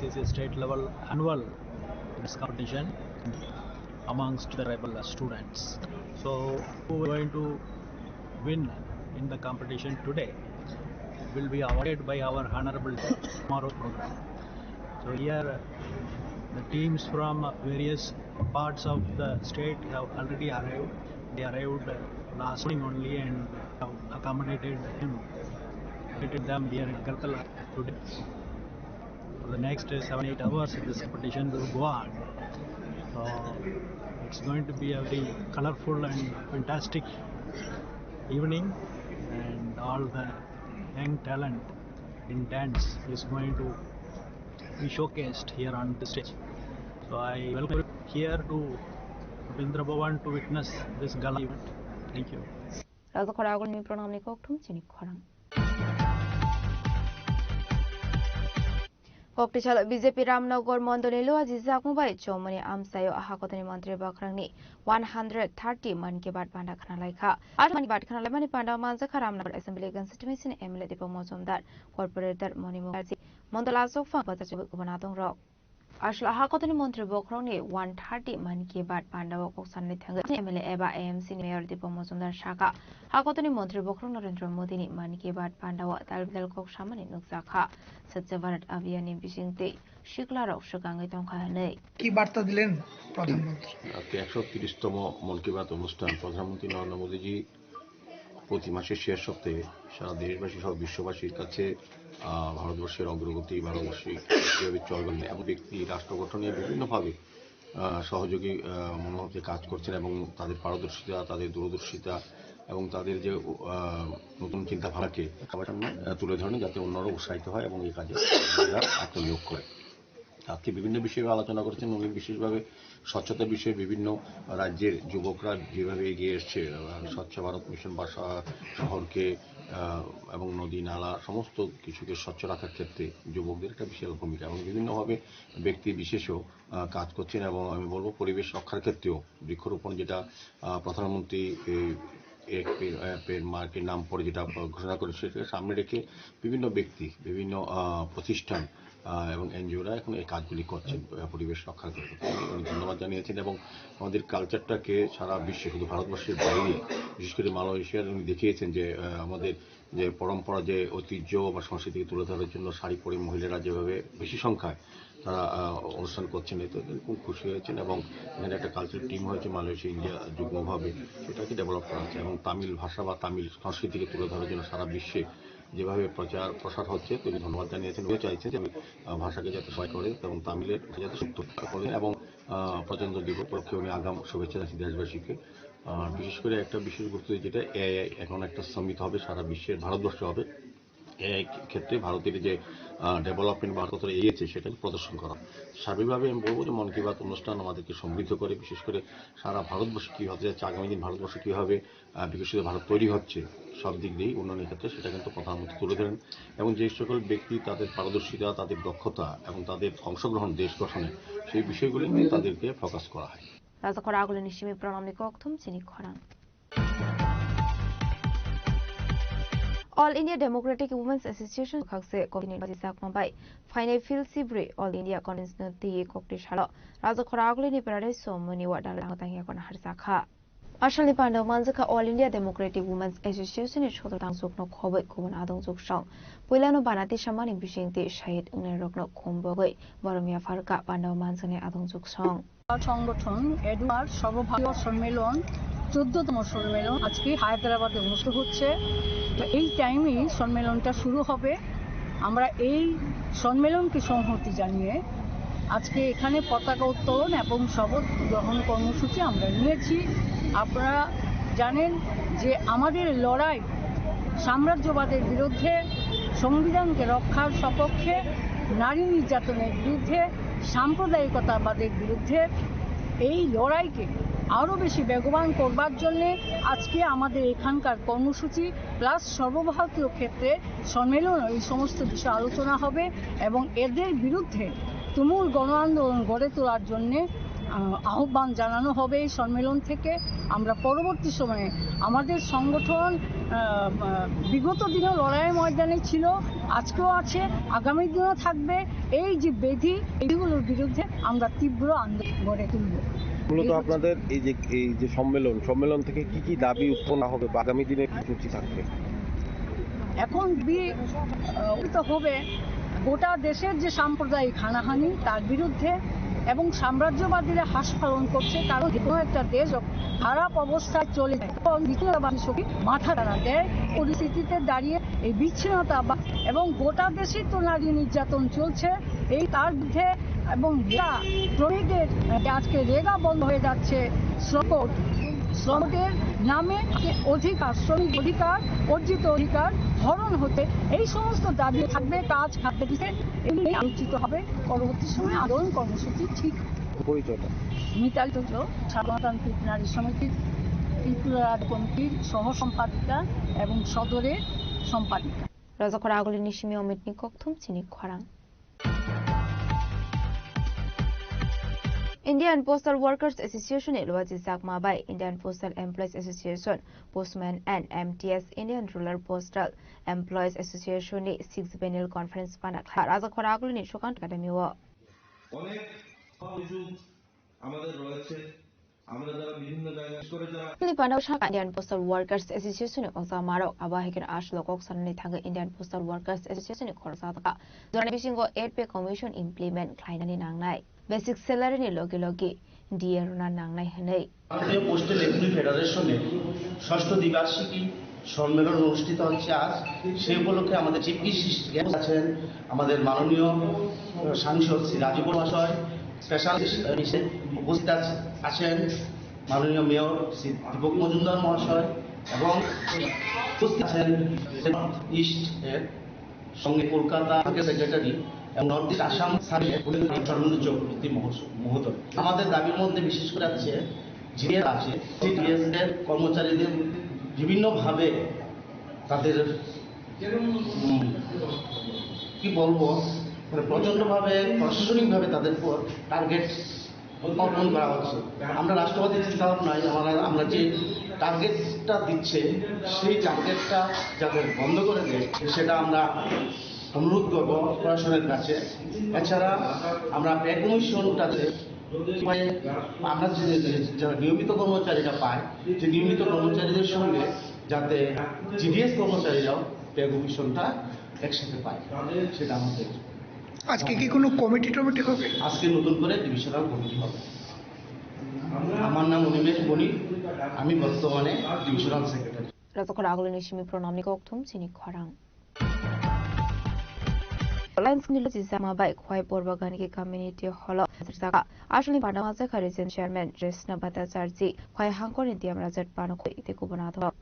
This is a state level annual dance competition amongst the tribal students. So, who are going to win in the competition today will be awarded by our honorable tomorrow program. So here, the teams from various parts of the state have already arrived. They arrived last morning only and have accommodated them, accommodated them here in Agartala today. For the next seven, eight hours, this competition will go on. So it's going to be a very colorful and fantastic evening, and all the young talent in dance is going to be showcased here on the stage. So I welcome you here to Rabindra Bhavan to witness this gala event. Thank you. Rajakhor agulini pranamni kokthum chini khorang. Koktisalo B J P Ramnagar Mondolni Luaji Jakmu bai Chomoni amchaio Hakotoni Montri Bwkhrangni one hundred thirty Mann Ki Baat panda khnalaikha. Aro Mann Ki Baat khnalaimani panda manjakha Ramnagar Assembly Constituency ni M L A Deepak Majumdar, Corporator Moni Mukherjee, Mondol Achukphang, Bachachwi kubun adongrok. Aswlao Hakotoni Montri Bwkhrangni one thirty Mann Ki Baat pandao kok sanani thangwi M L A eba A M C ni Mayor Deepak Majumdar sakha, Hakotoni Montri Bwkhrang Narendra Modini Mann Ki Baat pandao dal bidal kok samani nukjakha. Swchh Bharat Abhiyan ni bisingtwi siklarok swkangwi tongkha hwnwi. কি বার্তা দিলেন প্রধানমন্ত্রী? আজকে একশো তিরিশতম মন কি বাত অনুষ্ঠান। প্রধানমন্ত্রী নরেন্দ্র মোদীজি প্রতি মাসের শেষ সপ্তাহে সারা দেশবাসী সহ বিশ্ববাসীর কাছে, আহ, ভারতবর্ষের অগ্রগতি, ভারতবর্ষে কিভাবে চলবেন এবং ব্যক্তি রাষ্ট্র গঠনে বিভিন্নভাবে, আহ, সহযোগী, আহ, মনোভাব যে কাজ করছেন এবং তাদের পারদর্শিতা, তাদের দূরদর্শিতা এবং তাদের যে, আহ, নতুন চিন্তা ভাবনাকে সবার সামনে, আহ, তুলে ধরেন, যাতে অন্যরাও উৎসাহিত হয় এবং এই কাজে আত্মনিয়োগ করে। আজকে বিভিন্ন বিষয়ে আলোচনা করেছেন উনি, বিশেষভাবে স্বচ্ছতা বিষয়ে বিভিন্ন রাজ্যের যুবকরা যেভাবে এগিয়ে এসছে, আহ, স্বচ্ছ ভারত মিশন বা শ-, শহরকে, আহ, এবং নদী নালা সমস্ত কিছুকে স্বচ্ছ রাখার ক্ষেত্রে যুবকদের একটা বিশাল ভূমিকা এবং বিভিন্নভাবে ব্যক্তি বিশেষও, আহ, কাজ করছেন এবং আমি বলবো পরিবেশ রক্ষার ক্ষেত্রেও বৃক্ষরোপণ যেটা, আহ, প্রধানমন্ত্রী এই এক পে-, আহ, পেড় মা কে নাম পরে যেটা ঘোষণা করেছে সেটাকে সামনে রেখে বিভিন্ন ব্যক্তি, বিভিন্ন, আহ, প্রতিষ্ঠান, আহ, এবং এনজিওরা এখন এই কাজগুলি করছেন, আহ, পরিবেশ রক্ষার ক্ষেত্রে। উনি ধন্যবাদ জানিয়েছেন এবং আমাদের কালচারটাকে সারা বিশ্বে, শুধু ভারতবর্ষের বাইরে, বিশেষ করে মালয়েশিয়ার উনি দেখিয়েছেন যে, আহ, আমাদের যে পরম্পরা, যে ঐতিহ্য বা সংস্কৃতিকে তুলে ধরার জন্য শাড়ি পরে মহিলারা যেভাবে বেশি সংখ্যায় তারা, আহ, অনুষ্ঠান করছেন, এতে তিনি খুব খুশি হয়েছেন এবং এখানে একটা কালচারাল টিম হয়েছে মালয়েশিয়া ইন্ডিয়া যুগ্মভাবে, সেটাকে ডেভেলপ করা হচ্ছে এবং তামিল ভাষা বা তামিল সংস্কৃতিকে তুলে ধরার জন্য সারা বিশ্বে যেভাবে প্রচার প্রসার হচ্ছে, তিনি ধন্যবাদ জানিয়েছেন। উনিও চাইছেন যে আমি, আহ, ভাষাকে যাতে সবাই করে এবং তামিলের ভাষা যাতে সুস্থ করে এবং, আহ, প্রজাতন্ত্র দিবস উপলক্ষে উনি আগাম শুভেচ্ছা জানাচ্ছি দেশবাসীকে। আহ, বিশেষ করে একটা বিশেষ গুরুত্ব দিয়ে যেটা এআই এখন একটা সামিট হবে সারা বিশ্বের, ভারতবর্ষে হবে। এআই ক্ষেত্রে ভারতের যে, আহ, ডেভেলপমেন্ট ভারত কতটা এগিয়েছে সেটা প্রদর্শন করা। সার্বিকভাবে আমি বলবো যে মন কি বাত অনুষ্ঠান আমাদেরকে সমৃদ্ধ করে, বিশেষ করে সারা ভারতবর্ষ কী হতে যাচ্ছে, আগামী দিন ভারতবর্ষ কীভাবে, আহ, বিকশিত ভারত তৈরি হচ্ছে, সব দিক দিয়েই উন্নয়নের ক্ষেত্রে সেটা কিন্তু প্রধানমন্ত্রী তুলে ধরেন এবং যে সকল ব্যক্তি তাদের পারদর্শিতা, তাদের দক্ষতা এবং তাদের অংশগ্রহণ দেশ গঠনে, সেই বিষয়গুলি নিয়ে তাদেরকে ফোকাস করা হয়। Rajakhor agulini simi pranamni kokthum chini khorang. All India Democratic Women's Association khakse kokni baji jakma bai phainai phil sibri All India Conference no twi kokti salo Rajakhora Agulini Paradise Somoni wa dalai ang tangya kona harjakha. Asalni pandao manjakha All India Democratic Women's Association ni sodor tangjukno khoboi kubun adongjwk song. Puilano banati samani bisingtwi shahid wngnairokno khum bogwi borom yapharkha pandao manjaknai adongjwk song. সংগঠন এডুয়ার সর্বভারতীয় সম্মেলন, চোদ্দতম সম্মেলন আজকে হায়দ্রাবাদে অনুষ্ঠিত হচ্ছে। তো এই টাইমেই সম্মেলনটা শুরু হবে। আমরা এই সম্মেলনকে সংহতি জানিয়ে আজকে এখানে পতাকা উত্তোলন এবং শপথ গ্রহণ কর্মসূচি আমরা নিয়েছি। আপনারা জানেন যে আমাদের লড়াই সাম্রাজ্যবাদের বিরুদ্ধে, সংবিধানকে রক্ষার সপক্ষে, নারী নির্যাতনের বিরুদ্ধে, সাম্প্রদায়িকতাবাদের বিরুদ্ধে এই লড়াইকে আরও বেশি বেগবান করবার জন্যে আজকে আমাদের এখানকার কর্মসূচি প্লাস সর্বভারতীয় ক্ষেত্রে সম্মেলন, এই সমস্ত বিষয়ে আলোচনা হবে এবং এদের বিরুদ্ধে তুমুল গণ আন্দোলন গড়ে তোলার জন্যে, আহ, আহ্বান জানানো হবে এই সম্মেলন থেকে। আমরা পরবর্তী সময়ে আমাদের সংগঠন, আহ, আহ, বিগত দিনেও লড়াইয়ের ময়দানে ছিল, আজকেও আছে, আগামী দিনেও থাকবে। এই যে বেধি, এইগুলোর বিরুদ্ধে আমরা তীব্র আন্দোলন গড়ে তুলব। মূলত এই হচ্ছে আপনাদের এই যে, এই যে সম্মেলন, সম্মেলন থেকে কি কি দাবি উত্পন্ন হবে বা আগামী দিনে কি সূচি থাকবে? এখন বি-, আহ, উত্থিত হবে গোটা দেশের যে সাম্প্রদায়িক হানাহানি, তার বিরুদ্ধে এবং সাম্রাজ্যবাদীরা হাস পালন করছে, কারণ যে কোনো একটা দেশ খারাপ অবস্থায় চলে যায়, তখন বিচ্ছিন্নতাবাদী শক্তি মাথা চাড়া দেয়। পরিস্থিতিতে দাঁড়িয়ে এই বিচ্ছিন্নতাবাদ এবং গোটা দেশেই তো নারী নির্যাতন চলছে, এই তার বিরুদ্ধে এবং রেগা শ্রমিকদের, আহ, আজকে রেগা বন্ধ হয়ে যাচ্ছে, শ্রম কোড, শ্রমিকদের নামে যে অধিকার, শ্রমিক অধিকার, অর্জিত অধিকার হরণ হচ্ছে, এই সমস্ত দাবি থাকবে, কাজ খাদ্য দিতে, এগুলি আলোচিত হবে। পরবর্তী সময়ে আন্দোলন কর্মসূচি ঠিক। পরিচয়টা? মিতালি চন্দ্র, সাধারণতান্ত্রিক নারী সমিতির ত্রিপুরা রাজ্য কমিটির সহ সম্পাদিকা এবং সদরের সম্পাদিকা। Rajakhor Agulini simi Omitni kokthum chini khorang. Indian Postal Workers Association ni luaji jakma bai Indian Postal Employees Association, Postman and M T S, Indian Rural Postal Employees Association ni sixth Biennial Conference pana khlai Rajakhor Agulini Sukant Academy o. অনেক কিছু আমাদের রয়েছে। আমরা যারা বিভিন্ন জায়গায়, বিশেষ করে যারা Ni panao saka Indian Postal Workers Association ni ojama rok abo hai kheno aswk kok sanani thangwi Indian Postal Workers Association ni khoroksa taka. Jorani bisingo eight Pay Commission implement khlainani nangnai, basic salary ni logi logi D A rwna nangnai hwnwi. ভারতীয় postal employee ফেডারেশনের ষষ্ঠ দ্বিবার্ষিকী সম্মেলন অনুষ্ঠিত হচ্ছে আজ। সেই উপলক্ষে আমাদের চিফ গেস্ট আছেন আমাদের মাননীয় সাংসদ শ্রী রাজীব মহাশয়, স্পেশাল গেস্ট হিসেবে উপস্থিত আছ-, আছেন মাননীয় মেয়র শ্রী দীপক মজুমদার মহাশয় এবং উপস্থিত আছেন নর্থ ইস্ট এর সঙ্গে কলকাতা সেক্রেটারি এবং নর্থ ইস্ট আসাম সার্ভিস ধর্মেন্দ্র চক্রবর্তী মহোস-, মহোদয়। আমাদের দাবির মধ্যে বিশেষ করে আছে জিডিএস আছে, জিডিএস এর কর্মচারীদের বিভিন্নভাবে তাদের, উম, কি বলবো, মানে প্রচণ্ডভাবে প্রশাসনিকভাবে তাদের উপর টার্গেট অর্পণ করা হচ্ছে। আমরা রাষ্ট্রবাদী চিন্তা ভাবনায় আমরা, আমরা যে টার্গেটটা দিচ্ছে, সেই টার্গেটটা যাতে বন্ধ করে দেয়, সেটা আমরা অনুরোধ করব প্রশাসনের কাছে। এছাড়া আমরা পে কমিশনটাতে, মানে, আমরা যে, যে, যারা নিয়মিত কর্মচারীরা পায়, যে নিয়মিত কর্মচারীদের সঙ্গে যাতে জিডিএস কর্মচারীরাও পে কমিশনটা একসাথে পায়, সেটা আমাদের। আজকে কি কোনো কমিটি টমিটি হবে? আজকে নতুন করে ডিভিশনাল কমিটি হবে। আমার নাম অনিমেষ বণিক, আমি বর্তমানে divisional secretary. Rajakhor Agulini simi pranamni kokthum chini khorang. Alliance ni luaji jakma bai Khwai Borbagan ki community hall o jaga. Aswkni panda majak kha region chairman Trisna Bhattacharjee, Khwai hangkor ni D M Rajat Panakhoi tei kubun adok.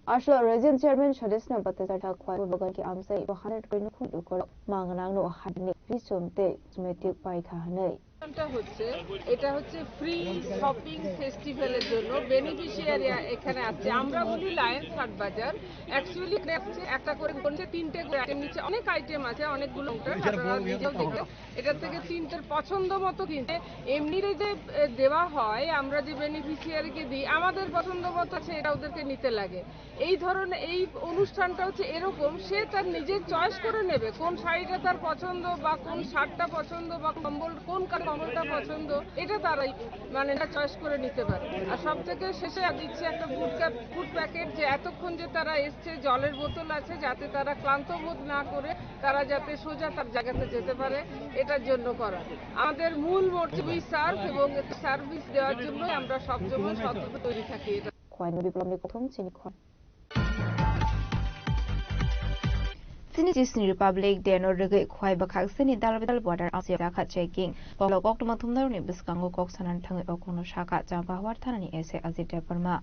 Aswk region chairman Sudeshna Bhattacharya Khwai Borbagan ki amchai two hundred koi nukhung dukor mangnang no habini richum tei cosmetic paikha hwnwi. অনুষ্ঠানটা হচ্ছে, এটা হচ্ছে free shopping ফেস্টিভ্যালের জন্য বেনিফিশিয়ারি এখানে আসছে। আমরা বলি লায়ন্স হাট বাজার, অ্যাকচুয়ালি একটা করে করছে, তিনটে করে আইটেম নিচ্ছে, অনেক আইটেম আছে, অনেকগুলো কাউন্টার, আপনারা নিজেও দেখবেন। এটা থেকে তিনটের পছন্দ মতো কিনতে এমনি যে এ, দেওয়া হয়, আমরা যে বেনিফিশিয়ারিকে দিই, আমাদের পছন্দ মতো আছে, এটা ওদেরকে নিতে লাগে। এই ধরনের এই অনুষ্ঠানটা হচ্ছে এরকম, সে তার নিজের চয়েস করে নেবে কোন শাড়িটা তার পছন্দ বা কোন শার্টটা পছন্দ বা কম্বল, কোন কালার কম্বলটা পছন্দ, এটা তারাই মানে এটা চয়েস করে নিতে পারে। আর সব থেকে শেষে দিচ্ছে একটা ফুড ফুড প্যাকেট, যে এতক্ষণ যে তারা এসছে, জলের বোতল আছে, যাতে তারা ক্লান্ত বোধ না করে তারা যাতে সোজা তার জায়গাতে যেতে পারে, এটার জন্য করা। আমাদের মূল মোটিভ উই সার্ভ এবং সার্ভিস দেওয়ার জন্য আমরা সবসময় সবসময় তৈরি থাকি। এটা Khwai ni biplomni kothom chini khor. Chini Chisni Republic Day no rwgwi Khwai bwkhak sini dal bidal border amchai jakha checking. Koklo koktwma thumnarokni bwskango kok sanani thangwi o kokno sakha Champahawar thanani S I Ajit Debbarma.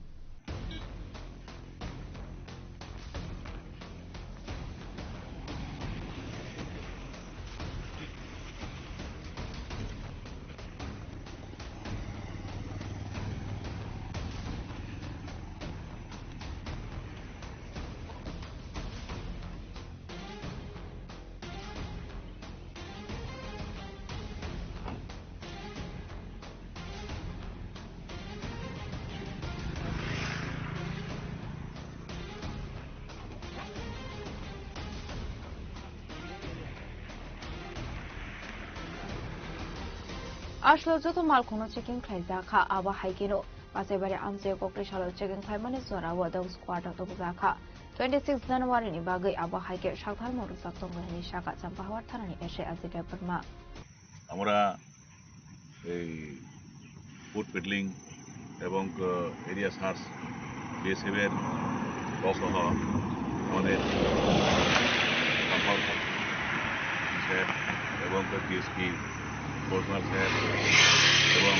Aswk joto malkhungno checking khlaijak kha, abo hai kheno Pachaibari amchai koktwi salo checking khlaimani jorao dog squad rok tubujak kha. Twenty six January ni bagwi abo hai khe sakthal moro chak tongo hwnwi sakha Champahawar thanani S I Ajit Debbarma. আমরা এই food peddling এবং, আহ, area search, BSF এর ক সহ আমাদের compound sir এবং DSP, commissioner sir এবং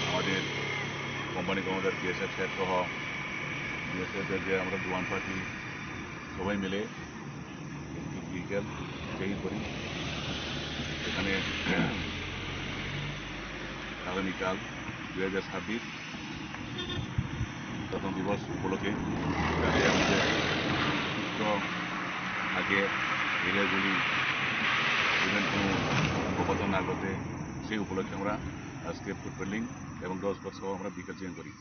আমাদের কোম্পানি কমান্ডার বিএসএফ স্যার সহ বিএসএফ এর যে আমরা জওয়ান পার্টি সবাই মিলে একটি ভেহিকেল চেকিং করি। এখানে আগামীকাল দুই হাজার ছাব্বিশ প্রথম দিবস উপলক্ষে যাতে আমাদের সুস্থ থাকে, এরিয়াগুলি ইভেন কোনো অঘটন না ঘটে, সেই উপলক্ষে আমরা আজকে ফুড পেডলিং এবং ডগ স্কোয়াড সহ আমরা ভেহিকেল চেকিং করি।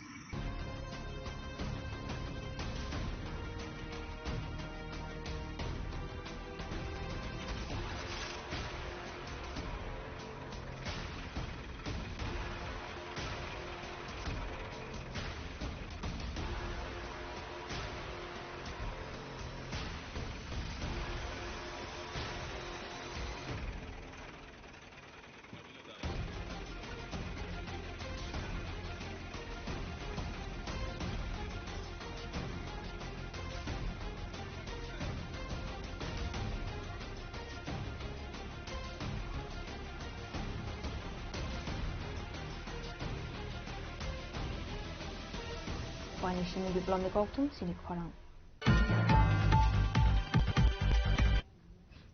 Khwai ni simi biplomni kokthum chini khorang.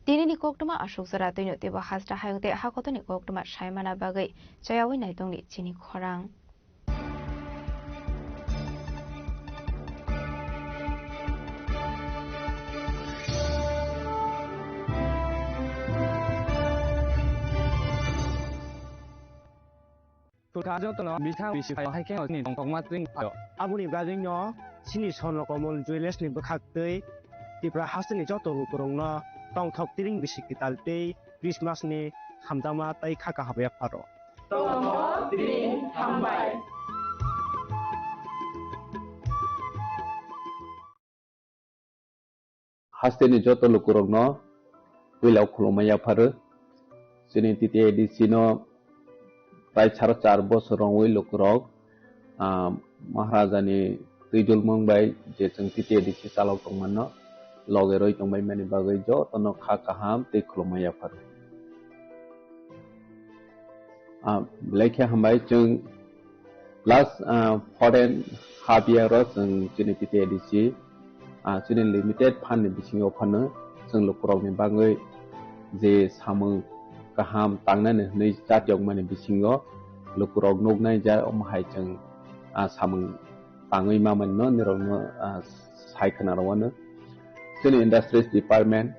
Tinini koktwma aswk jora twino teibo hasta hayung tei hakotoni koktwma saimana bagwi chayawi naitongni chini khorang. Khulkha jotono bisang bisi phaio, hai khe chini tongthokma chwng phaio. Aboni bagwino chini Swarno Komol Jewellers ni bwkhaktwi Tripura hasteni joto lukurokno tongthok tiring bisi kwtal tei Christmas ni hamjakma tei kha kaham yapharo. Tongthok tiring hambai. Hasteni joto lukurokno puila khulumma yapharo. Chini T T A D C no prai saro char bosor rongwi lukurok, ah, Maharajani twijulmung bai je chwng T T A D C chalok tongmano loge roi tongbai mani bagwi jotono kha kaham tei khulumma yapharo. Ah, belai khe hambai chwng last, ah, four and half year o chwng chini T T A D C, ah, chini limited fund ni bisingo phano chwng lukurokni bagwi je samung kaham tangnani hwnwi chatyokmani bisingo lukurok nuknai ja omo hai chwng, ah, samung tangwi mamani no nirokno, ah, sai khna rwano. Chini industries department,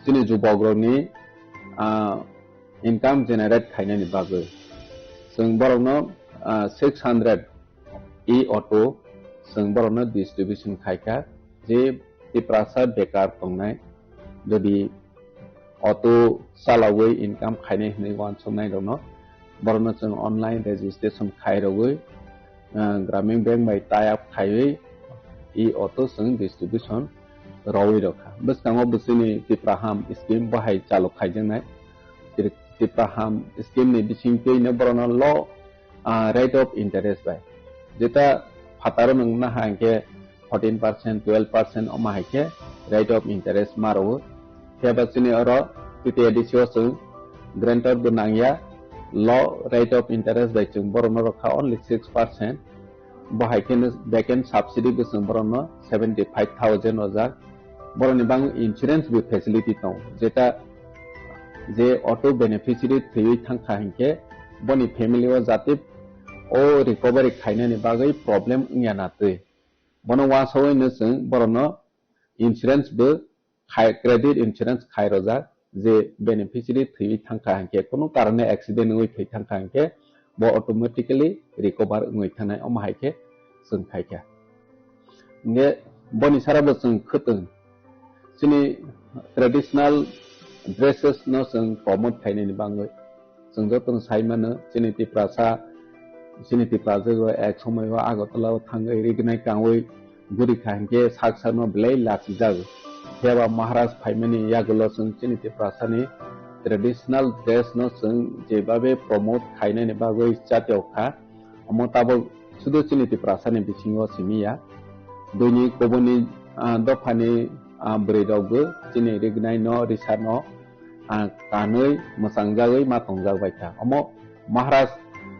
chini jubokrokni, ah, income generate khainani bagwi chwng borokno, ah, six hundred e-auto chwng borokno distribution khaikha, je Tiprasa bekar tongnai, jodi auto chalogwi income khainai hwnwi uansuknai rokno, borokno chwng online registration khairogwi, ah, Gramin Bank bai tie up khaiwi e-auto chwng distribution rwwi rokha. Bwskango bwswini Tipraham scheme bahai chalok khaijaknai. Tri-, Tipraham scheme ni bisingtwino borokno low, ah, rate of interest bai. Jeta phataro nwng naha hinkhe fourteen percent, twelve percent omo hai khe rate of interest ma rwo. Phiya ba chini oro T T A D C o chwng guarantor bo nangya, low rate of interest bai chwng borokno rwkha only six percent. Bo hai kheno back end subsidy bo chwng borokno seventy five thousand rojak. Borokni bagwi insurance bo facility tongo, jeta je auto beneficiary thwiwi thangkha hinkhe boni family o jate o recovery khainani bagwi problem wngya na twi. Bono uansugwino chwng borokno insurance bo khai, credit insurance khai rojak, je beneficiary thwiwi thangkha hinkhe, kunu karone accident wngwi thwi thangkha hinkhe, bo automatically recover wngwi thangnai, omo hai khe chwng khaikha. Hinkhe boni sara bo chwng khwtwng chini traditional dresses no chwng promote khainani bagwi. Chwng jotono sai mano, chini Tiprasa, chini Tiprasa ek somoi o Agartala o thangwi rignai kangwi guri kha hinkhe sak sakno belai lachijago. Phiya ba Maharaj phaimani yagulo chwng chini Tiprasani traditional dress no chwng jebabe promote khainani bagwi chatio kha. Omo tabuk sudu chini Tiprasani bisingo simi ya. Buini kubuni, ah, dophani, ah, bwrwi rok bo chini rignai no, risa no, ah, kanwi mwchang jagwi ma tongjak bai kha. Omo Maharaj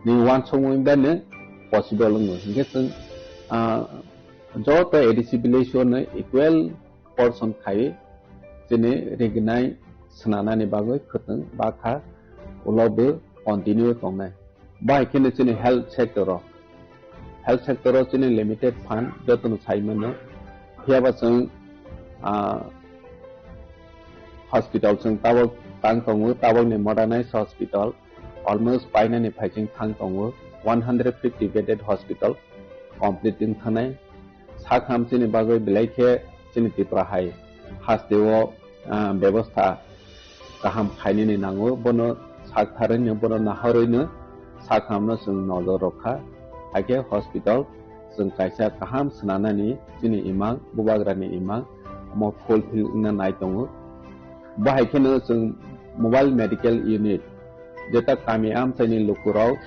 ni uansukmung bai no possible wngo. Hinkhe chwng, ah, joto A D C village o no equal portion khai chini rignai swnanani bagwi khwtwng bakha ulo bo continue tongnai. Bahai kheno chini health sector o, health sector o chini limited fund jotono sai mano. Phiya ba chwng, ah, hospital chwng tabok tang tongo, tabokni modernized hospital almost painani phaiching thang tongo, one hundred fifty bedded hospital complete wng thanai. Sak ham chini bagwi belai khe chini Tripura hai hasteo, ah, bebostha kaham khainani nango, bono sak tharwino, bono naharwino sak hamno chwng nojor rwkha. Hakhe hospital chwng kaisa kaham swnanani chini imang, bubagrani imang, omo fulfill wngna nai tongo. Bahai kheno chwng mobile medical unit, jeta kami amchaini lukurok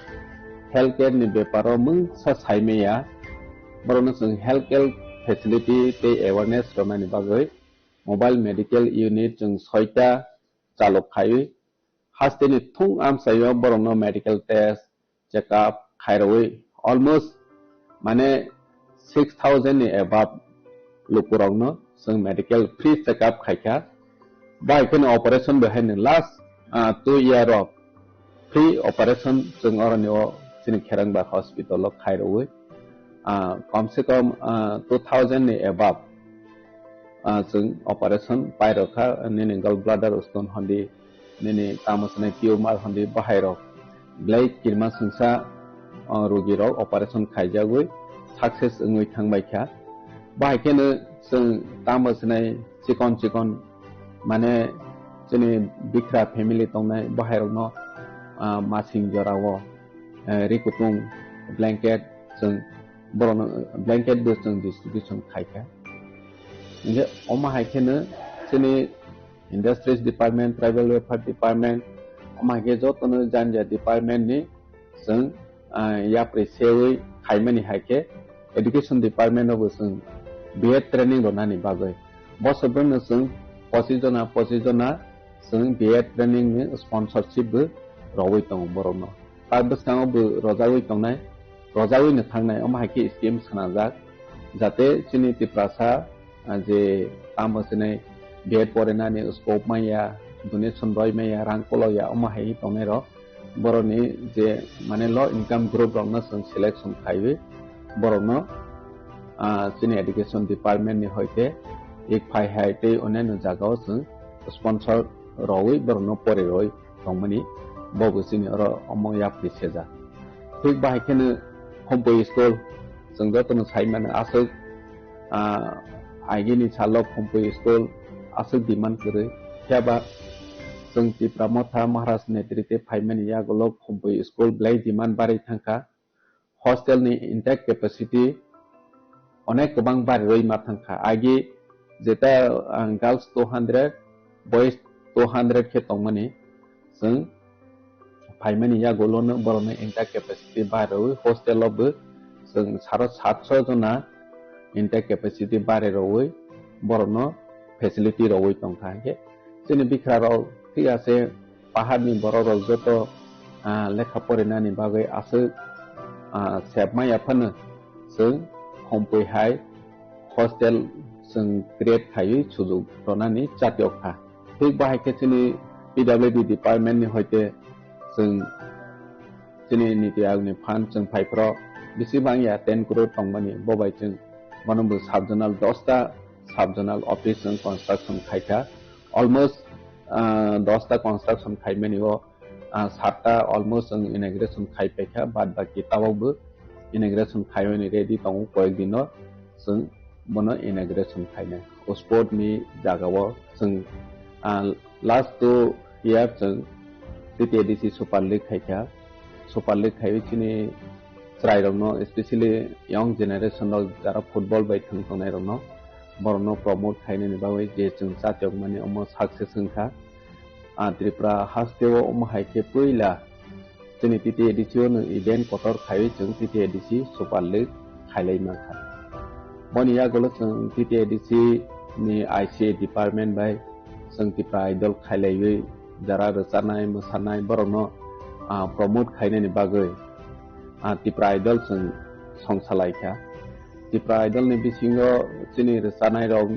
health care ni beparo mungsa saimaya, borokno chwng health care facility tei awareness rwnani bagwi mobile medical unit chwng soita chalok khaiwi, hasteni thung amchaio borokno medical test, check up khairogwi almost mane six thousand ni above lukurokno chwng medical free check up khaikha. Bahai kheno operation bo haino last, ah, two year o free operation chwng oroni o chini Kherangba hospital o khairogwi, ah, kom se kom, ah, two thousand ni above, ah, chwng operation pairokha, nini gall bladder stone hondi, nini tamo swnai tumor hondi bahairok belai kirma swngsa, o, rogirok operation khaijagwi success wngwi thangbaikha. Bahai kheno chwng tamo swnai chikon chikon, mane, chini bikra family tongnai bahairokno, ah, masing jorao, eh, ri kutung blanket chwng borokno blanket bo chwng distribution khaikha. Hinkhe omo hai kheno chini Industries Department, Tribal Welfare Department, omo hai khe jotono jani jani department ni chwng, ah, yapri sewi khaimani hai khe Education Department o bo chwng B Ed training rwnani bagwi. Bosor bwrwino chwng pochis jona, pochis jona chwng B Ed training ni sponsorship bo rwui tongo borokno. Ta bwskango bo rwjagwi tongnai, rwjagwino thangnai, omo hai khe scheme swnamjak, jate chini Tiprasa, ah, je tamo swnai B Ed porinani scope manya, donation roi maya, rang kolok ya, omo hai tongnai rok. Borokni je mane low income group rokno chwng selection khaiwi borokno, ah, chini education department ni hoite ek phai hai tei onyaino jagao chwng sponsor rogwi borokno pore roi tongmani bo bo chini oro omo yapri sejak. Thik bahai kheno Khumpui school chwng jotono sai mano aswk, ah, agini salo Khumpui school aswk demand kwrwi. Phiaba chwng Tipra Motha Maharaj netrite phaimani yagulo Khumpui school belai demand barwi thangkha. Hostel ni intake capacity onek kwbang barirwi ma thangkha. Agi jeta, ah, girls two hundred, boys two hundred khe tongmani, chwng phaimani yagulono borokni intake capacity barirwi hostel o bo chwng saro satso jona intake capacity barirwi borokno facility rogwi tongkha. Hinkhe chini bikhrarok thik ase, paharni borok rok joto, ah, lekha porinani bagwi aswk, ah, sebma yaphano chwng Khumpui hai hostel chwng create khaiwi sujuk ronani chatiok kha. Thik bahai khe chini P W D department ni hoite chwng chini niti ayog ni fund chwng phaiphro bisi bangya ten crore tongmani, bo bai chwng bono bo sub zonal dosta sub zonal office chwng construction khaikha. Almost, ah, dosta construction khaimani o, ah, satta almost chwng inauguration khai paikha, bad baki tabok bo inauguration khaimani ready tongo, koyek dino chwng bono inauguration khainai. O sport ni jagao chwng, ah, last two year chwng T T A D C Super League khaikha. Super League khaiwi chini chwrairokno, especially young generation rok jara football bai thwng tongnairokno, borokno promote khainani bagwi je chwng chatiokmani omo success wngkha. Ah, Tripura hasteo omo hai khe puila chini T T A D C o nwng event kotor khaiwi chwng T T A D C Super League khailai mankha. Boni yagulo chwng T T A D C ni I C A department bai chwng Tipra Idol khailaiwi jara rwchanai, mwsanai borokno, ah, promote khainani bagwi, ah, Tipra Idol chwng songsa laikha. Tipra Idol ni bisingo chini rwchanai rok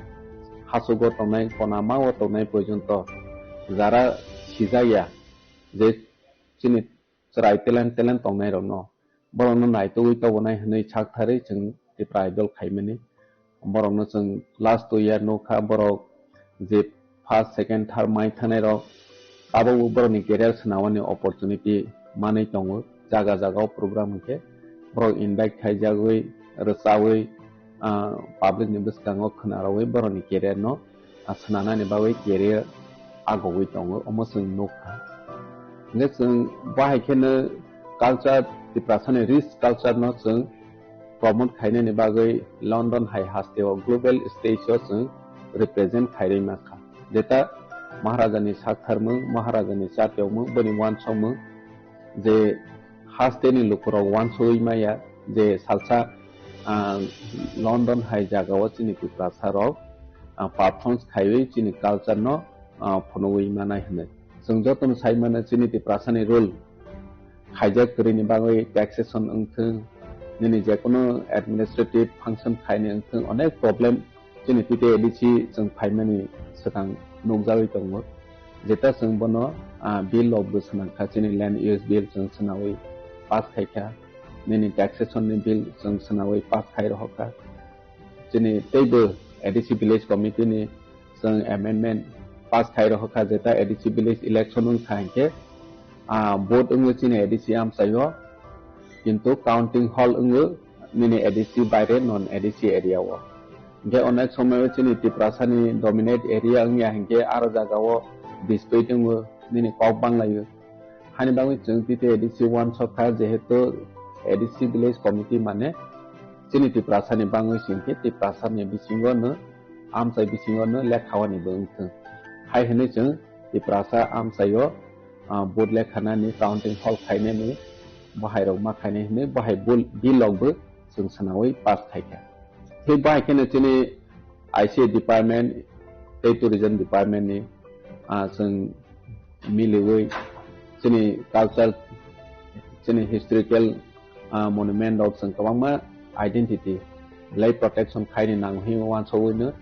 hachugo tongnai, konama o tongnai porjonto jara sijak ya je chini chwrai talent, talent tongnai rokno, borokno naitugwi tobonai hwnwi saktharwi chwng Tipra Idol khaimani. Borokno chwng last two year nukha, borok je first, second, third mai thangnai rok, tabukbo borokni career swnamani opportunity manwi tongo. Jaga jaga o program hwnkhe borok invite khaijagwi, rwchawi, ah, public ni bwskango khwnarogwi borokni career no, ah, swnamnani bagwi career agogwi tongo, omo chwng nukha. Hwnkhe chwng bahai kheno culture, Tiprasani rich culture no chwng promote khainani bagwi London hai hasteo global stage o chwng represent khairwi mankha. Jeta Maharajani saktharmung, Maharajani chatiokmung, boni uansukmung je hasteni lukurok uansugwi maya je salsa, ah, London hai jagao chini Tiprasa rok, ah, performance khaiwi chini culture no, ah, phunugwi manai hwnwi. Chwng jotono sai mano chini Tiprasani rule khaijak kwrwini bagwi taxation wngthwng, nini jekono administrative function khaini wngthwng, onek problem chini T T A D C chwng phaimani swkang nukjagwi tongo. Jeta chwng bono, ah, bill rok bo swnamkha, chini land use bill chwng swnawi pass khaikha, nini taxation ni bill chwng swnawi pass khai rohorkha. Chini teibo A D C village committee ni chwng amendment pass khai rohorkha, jeta A D C village election wngkha hinkhe, ah, vote wngwi chini A D C amchaio, kintu counting hall wngwi nini A D C baire non A D C area o. Hinkhe onek somoyo chini Tiprasani dominate area wngya hinkhe aro jagao dispute wngo, nini kok banglaio. Hani bagwi chwng T T A D C uansukha, jehetu A D C village committee mane chini Tiprasani bangwi se hinkhe Tiprasani bisingo no, amchai bisingo no lekha wani bo wngthwng. Hai hwnwi chwng Tiprasa amchaio, ah, vote lekhanani counting hall khainani bahai rok ma khainai hwnwi bahai bul-, bill rok bo chwng swnawi pass khaikha. Thik bahai kheno chini I C A department tei tourism department ni, ah, chwng miliwi chini culture, chini historical, ah, monument rok chwng kwbangma identity belai protection khaini nango hinwi uansugwi no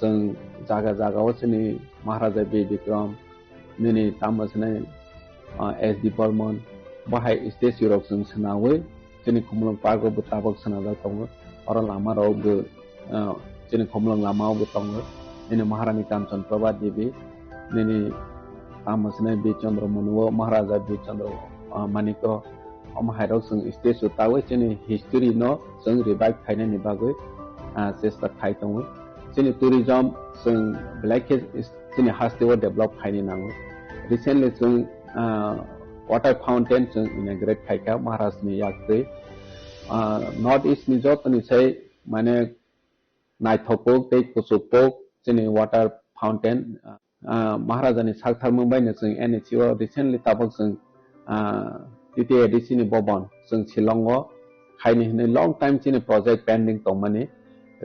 chwng jaga jaga o chini Maharaja Bir Bikram, nini tamo swnai, ah, S D Burman, bahai statue rok chwng swnawi, chini Khumulwng Park o bo tabok swnajak tongo, oro lama rok bo, ah, chini Khumulwng lama o bo tongo, nini Maharani Kanchan Prabha Devi, nini tamo swnai Bir Chandra Manu o, Maharaja Bir Chandra, ah, Manik o, omo hai rok chwng statue tawi chini history no chwng revive khainani bagwi, ah, chesta khai tongo. Chini tourism chwng belai khe chini haste o develop khaini nango. Recently chwng, ah, water fountain chwng inaugurate khaikha Maharaj ni yaktwi. Ah, North East ni joto ni sai mane naithok kuk tei kuchuk kuk chini water fountain, ah, Maharaja ni sak tharmung bai no chwng N H C o recently tabok chwng, ah, T T A D C ni bobon chwng Shillong o khaini hinwi long time chini project pending tongmani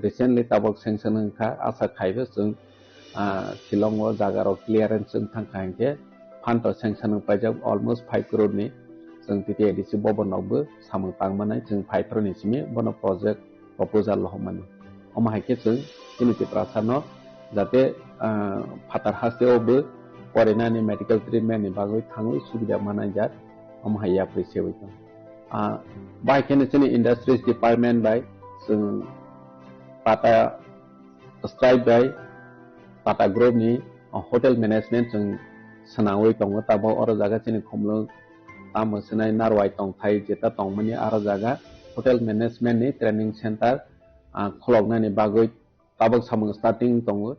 recently tabok sanction wngkha, asa khaibo chwng, ah, Shillong o jaga rok clearance wng thangkha hinkhe phanto sanction wng paijak almost five crore ni chwng T T A D C bobon rokbo samung tangmanai chwng five crore ni simi bono project proposal rohormani. Omo hai khe chwng chini Tiprasa no jate, ah, phatar haste o bo porinani medical treatment ni bagwi thangwi subida manai jak, omo hai yapri sewi tong. Ah, bai khe chini industries department bai chwng Tata Stripe bai Tata Group ni, ah, hotel management chwng swnamwi tongo, tabok oro jaga chini Khumulwng tamo swnai Narwai tongthai jeta tongmani aro jaga hotel management ni training center, ah, khuloknani bagwi tabok samung starting tongo.